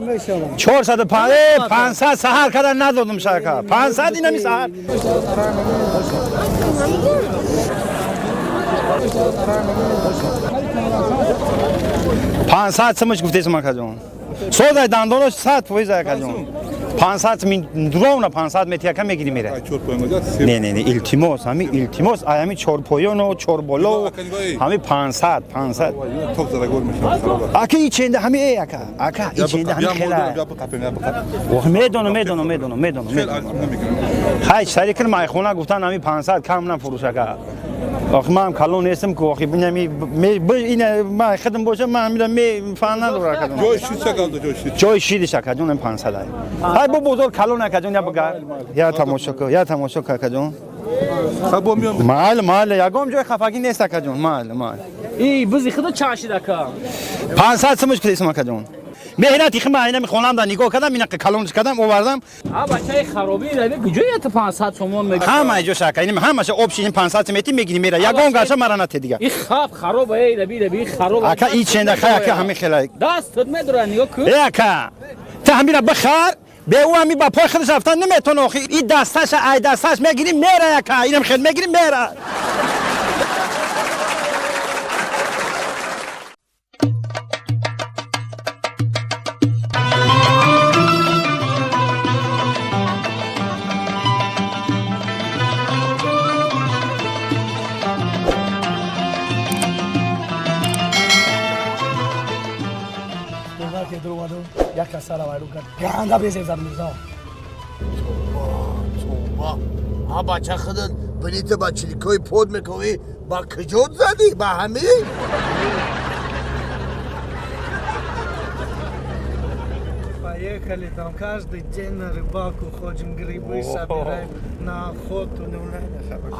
405, 500 саҳар карда надодум шака. 500 инами саҳар. 500 сумаш гуфтесам акаҷон. Созай дандонаш 100% акаҷон. 500 мин ровно 500 метр яка мегири мера. Не, не, не, илтимос, ҳами илтимос, ай ҳами чорпоёно, чорболо, ҳами 500, 500. Ака иченда ҳами эй ака, ака иченда ҳами хела. Ох, медонам, медонам, медонам, медонам, медонам. Хай, сари кир майхона гуфтан ҳами 500 кам нафурӯш ака. Ох, ман калон нестам ку, охи инами ина ман хидм бошам, ман ҳамира ме фан надорам ака. Ҷои шид чакал ҷои шид. Ҷои шидиш ака ҷон 500 ай. Ҳай бо бозор калон ака ҷон, я бигар. Я тамошо ку, я тамошо ку ака ҷон. Хабо миём. Майли, майли, ягон ҷои хафагӣ нест ака ҷон, майли, майли. И бузи худо чанд шид ака? 500 сумаш кудесам ака ҷон. Меҳнати хима ина мехонам да нигоҳ кардам, ина калонш кардам, овардам. А бачаи хароби рави куҷо ята 500 сомон меги? Ҳама ҷо шака, ина ҳамаша обши ин 500 мети мегири мера. Ягон гаша мара нате дига. И хаб хароб эй раби раби хароб. Ака и ченда хай ака ҳами хелай. Дастат медора нигоҳ кун. Э ака, та ҳамира бихар, бе ӯ ҳами ба пой худаш рафтан наметона охи. И дасташа ай дасташ мегири мера ака, инам хел мегири мера. Як касара вайрон кард. Ганда безеб зад Мирзо. Тоба, тоба. А бача худат билета ба чиликои под мекунӣ, ба куҷо задӣ? Ба ҳами? Поехали, там каждый день на рыбалку ходим, грибы собираем, на охоту.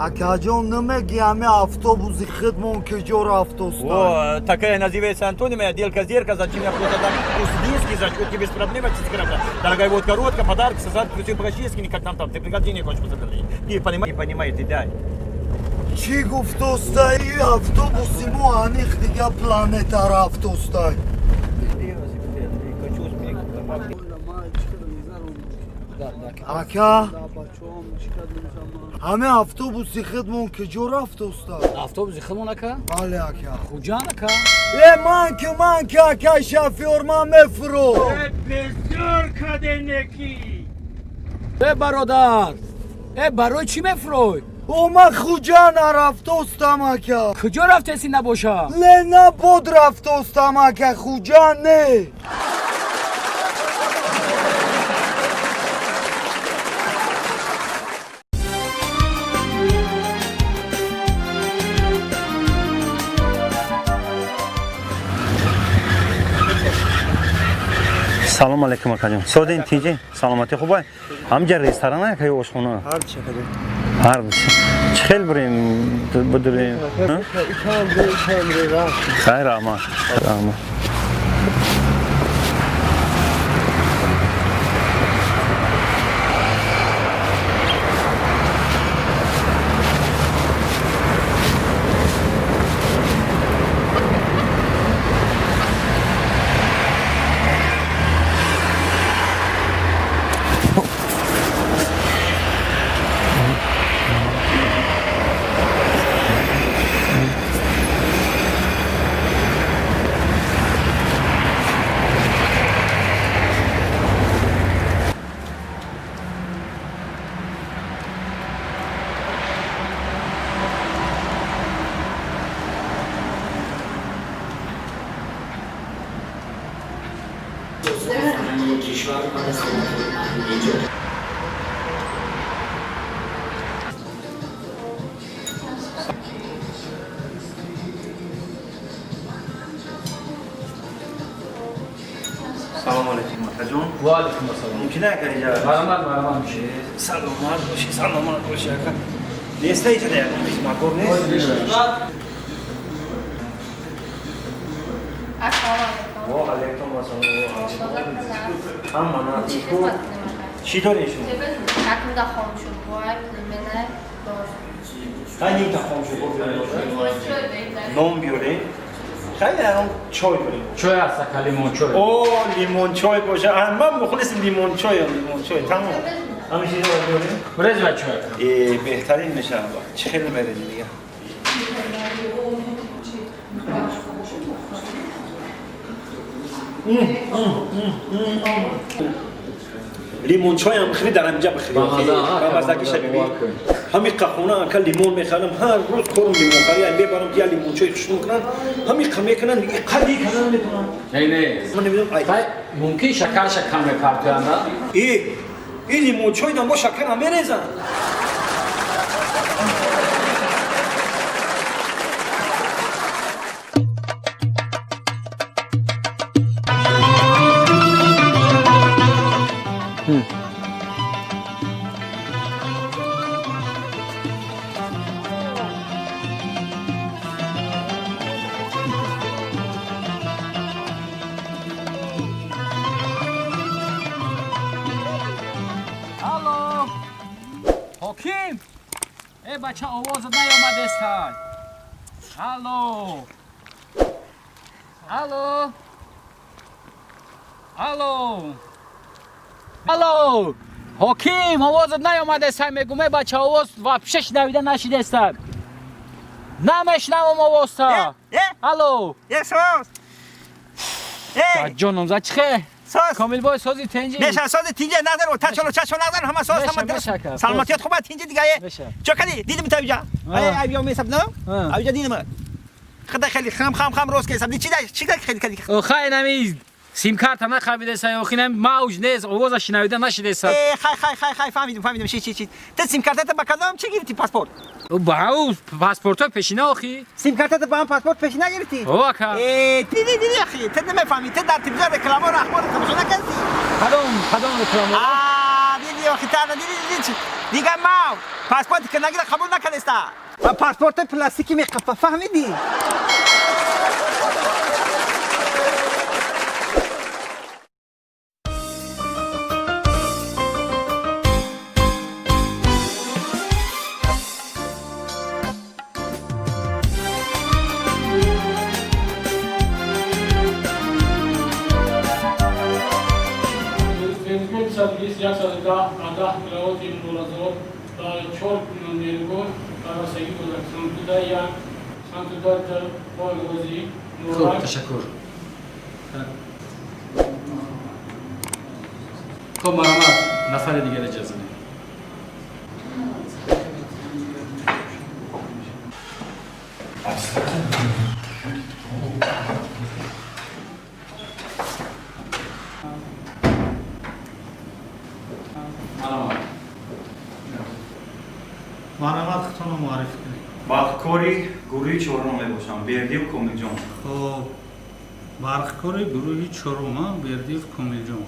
Акаҷон, намеги ҳами автобуси хидмон куҷо рафтоста? О, такая называется антонимая делка зерка, зачем я просто так пусть зачетки без проблем, чисто. Дорогая водка, ротка, подарок, сосад, ключи практически, как там, ты пригодение хочешь посмотреть. Не понимаете, понимаете, да. Чӣ гуфтоста? И автобуси мо аниқ дига планета рафтоста. Ака, ҳаме автобуси хидмон куҷо рафтоста? Автобуси хидмон ака? Бале ака. Хуҷанд ака? Э, ман ки, ман ки ака шофёр, ман мефурӯ. Э, бисёр каденеки. Э, бародар, э, барои чӣ мефурӯй? О, ман Хуҷанд рафтостам ака. Куҷо рафтеси набоша? Ленабод рафтостам ака, Хуҷанд не. Салом алейкум акаҷон. Содин тинҷи? Саломатӣ хубай? Ҳамҷа ресторан ака ё ошхона? Ҳарчи акаҷон. Ҳар чӣ хел бурем будурем? Хайр, раҳмат. Раҳмат. Салом алейкум акаҷон. Ва алейкум ассалом. Мумкин ака инҷа? Марҳамат, марҳамат меши. Саломат бошӣ, саломат бошӣ ака. Неста инҷа ягон хизматкор нест? Ассалому алейкум. Ва алайкум ассалом. Ҳама на чӣ дорем шумо? Якумда хомшӯрбой, пельмена, дор. Ҳай нимта хомшӯрбо биёрем. Нон биёрем. Хай арон чой дорем. Чой аст ака, лимончой. О, лимончой боша. Ман мухлиси лимончоям, лимончой. Тамом. Ҳамин чизро биёрем. Брез ва чой. Э, беҳтарин мешавад. Чӣ хеле мерезӣ дига. Лимончойам бихӯри, дар ҳаминҷа бихӯри. Бамазагиша бибин. Ҳамин қахона ака лимон мехарам, ҳар рӯз корум лимонхарӣ, мебарам ки я лимончои хушнуд кунанд, ҳамин қа мекунанд, қади кардан метавонанд. Не, не. Ман намедонам ай. Мумкин шакарша кам мепартоянд, э, ин лимончой дам бо шакар ҳам мерезанд. Алло! Ҳоким! Э, бача, овозат наёмадестай. Алло! Алло! Алло! Алло! Ҳоким, овозат наёмадестай, мегум, э бача, овоз вообще шунавида нашидестай. Намешнавам овозта. Алло! Э, соз. Э! Ҷоном, за чихе? Соз. Комилбой, сози тенҷи? Меша, сози тинҷи, назар, та чоло чашо назар, ҳама соз, ҳама дурст. Саломатият хуб аст, тинҷи дига, чо кади? Дидим та иҷа. Ай, ай, биё месаб, на? Авҷа дидим. Хада хеле хам хам хам рост кесаб. Чи дай, чи хеле кади? Хай нами сим-карта нахабидеса, охи нами мавҷ нест, овоза шинавида нашидеса. Э, хай хай хай хай, фаҳмидим, фаҳмидим, чи чи чи. Те сим-картата ба кадом чи гирифти паспорт? Ба ӯ паспортҳои пешина охи. Сим-картата ба ҳам паспорт пешина гирифти? О, ака. Э, диди диди ахи, те намефаҳми, те дар телевизор рекламаро ахборро тамошо накардӣ? Кадом, кадом рекламаро? А, диди охи, та диди диди чи. Дига мав, паспорти ки нагира қабул накардеста. Ба паспорти пластики меқафа, фаҳмидӣ? Нерӯгоҳи 220, 110, 10 киловатти мулозот ба чор нерӯгоҳ пайвастагӣ дода Сантуда як, Сантуда ду, Бойғозӣ, Хуб, ташаккур. Хуб, марҳамат, нафари дигар иҷоза диҳед. Марҳамат. Марҳамат, худтонро муаррифӣ кунед. Барқкори гурӯҳи чорум мебошам, Бердиев Комилҷон. Хоб, барқкори гурӯҳи чорум, Бердиев Комилҷон.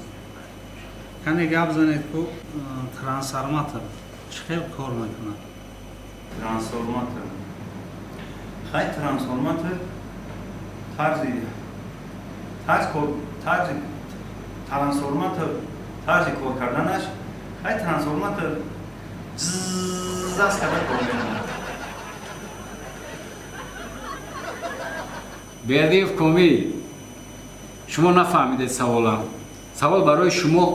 Кане гап занед ку, трансформатор чӣ хел кор мекунад? Трансформатор. Хай, трансформатор тарзи тарз кор тарзи трансформатор тарзи кор карданаш, хай, трансформатор заз карда кор мекунад. Бердиев Комил, шумо нафаҳмидед саволам. Савол барои шумо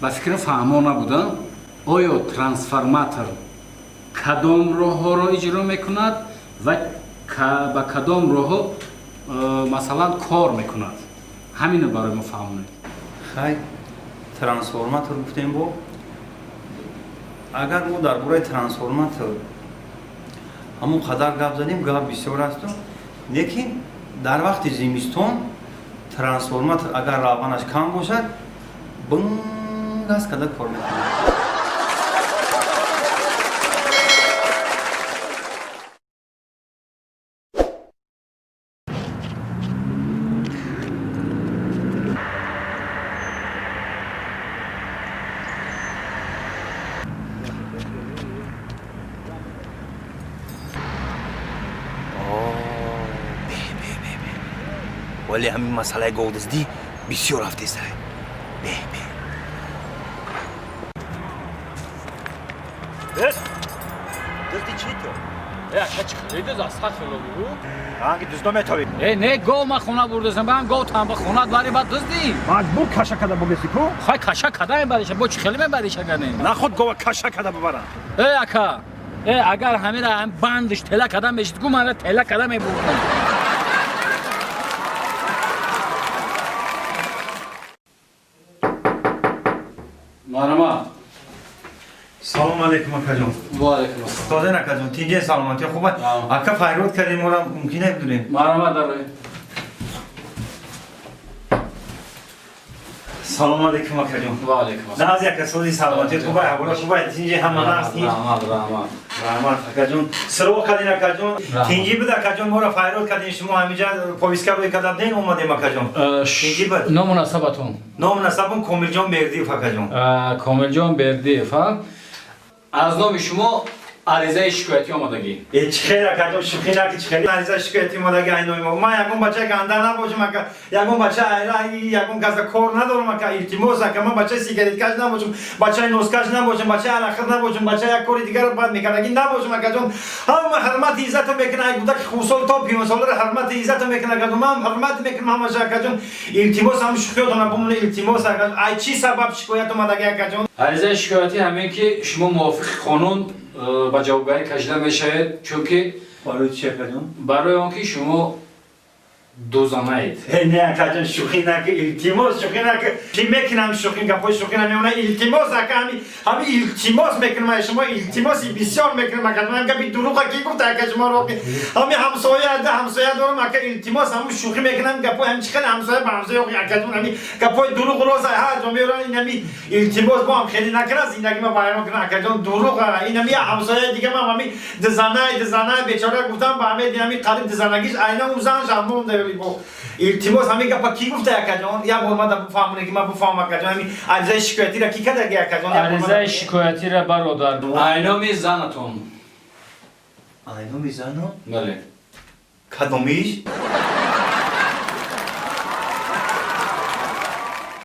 ба фикрам фаҳмо набуда. Оё трансформатор кадом роҳҳоро иҷро мекунад ва ба кадом роҳҳо, масалан, кор мекунад? Ҳамино барои мо фаҳмонед. Хай, трансформатор гуфтем, бо агар мо дар бораи трансформатор ҳамон қадар гап задем, гап бисёр асту, лекин дар вақти зимистон трансформатор агар равғанаш кам бошад, бингаз карда кор мекунад. Вале ҳамин масъалаи говдуздӣ бисёр рафтесай. Бе, бе. Дузд? Дузди чӣ ту? Э, ака чӣ хеле дуз астағфирулло бигӯ. Анги дуздо метавӣ. Э, не, гов ман хона бурдасам, ба ҳам гов танба хонат бари баъд дуздӣ. Маҷбур каша када бугеси ку? Хай каша када мебариша, бо чӣ хеле мебариш агар не? Нахуд гова каша када бибарам. Э, ака, э, агар ҳамира ҳам бандиш тела када мешид, гу мана тела када мебурдам. Марама. Салом алейкум акаҷон. Ва алейкум ассалом. Тоза акаҷон, тинҷе саломатӣ хуб аст? Ака файрод кардем, моро мумкин набудем. Марама дарои. Салом алейкум акаҷон. Ва алейкум ассалом. Нази ака сози саломатӣ хуб аст, ҳавола хуб аст, тинҷе ҳама наст. Раҳмат, раҳмат. Раҳмат акаҷон. Сиро кардин акаҷон. Тинҷи буд акаҷон, моро файрод кардин, шумо ҳаминҷа повиска рӯй карда будем, омадем акаҷон. Тинҷи буд. Ному насабатон? Ному насабам Комилҷон Бердиев акаҷон. Комилҷон Бердиев, ҳа? Аз номи шумо аризаи шикоятӣ омадагӣ. Э, чӣ хел акаҷон, шӯхӣ наки, чӣ хел аризаи шикоятӣ омадагӣ ай номи мо. Ман ягон бачаи ганда набошам ака, ягон бача айра, ягон каса кор надорам ака, илтимос ака, ман бачаи сигареткаш набошам, бачаи носкаш набошам, бачаи арақхӯр набошам, бачаи як кори дигарро бад мекардагӣ набошам акаҷон. Ҳама ҳурмати иззатро мекунад, ай кӯдаки хурдсол то пиронсоларо ҳурмати иззатро мекунад акаҷон. Ман ҳурмат мекунам ҳамаша акаҷон. Илтимос ҳам шӯхиётона бумона, илтимос акаҷон. Ай чӣ сабаб шикоят омадагӣ акаҷон? Аризаи шикоятӣ ҳамин ки шумо мувофиқи қонун ба ҷавобгарӣ кашида мешавед, чунки барои чӣ акаҷон? Барои он ки шумо дузанаед. Не акаҷон, шӯхӣ наки, илтимос, шӯхӣ наки. Чӣ мекунам шӯхӣ, гапҳои шӯхӣ намемонад. Илтимос ака, ҳами илтимос мекунам ай шумо, илтимоси бисёр мекунам акаҷон. Ҳам гапи дурӯға ки гуфта ака шуморо? Ҳами ҳамсоя, да ҳамсоя дорам ака, илтимос, ҳамун шӯхӣ мекунам гапҳои ҳами чӣ хеле ҳамсоя ба ҳамсоя акаҷон, ҳами гапҳои дурӯғ роз ҳар ҷо меоранд, ин ҳами илтимос бо ҳам хеле накунад, зиндагӣ ма вайрон кунад акаҷон, дурӯғ. Ин ҳами ҳамсояи дига ман ҳами дизанай, дизанай бечора гуфтам ба ҳами ҳами қариб дизанагиш айна ӯ зан шамонда. Илтимос ҳамин гапа ки гуфта акаҷон? Як бор ман бифаҳмонед ки ман бифаҳмам акаҷон, ҳамин аризаи шикоятиро ки кардаги акаҷон? Аризаи шикоятиро бародар айноми занатон. Айноми занам? Бале. Кадомиш?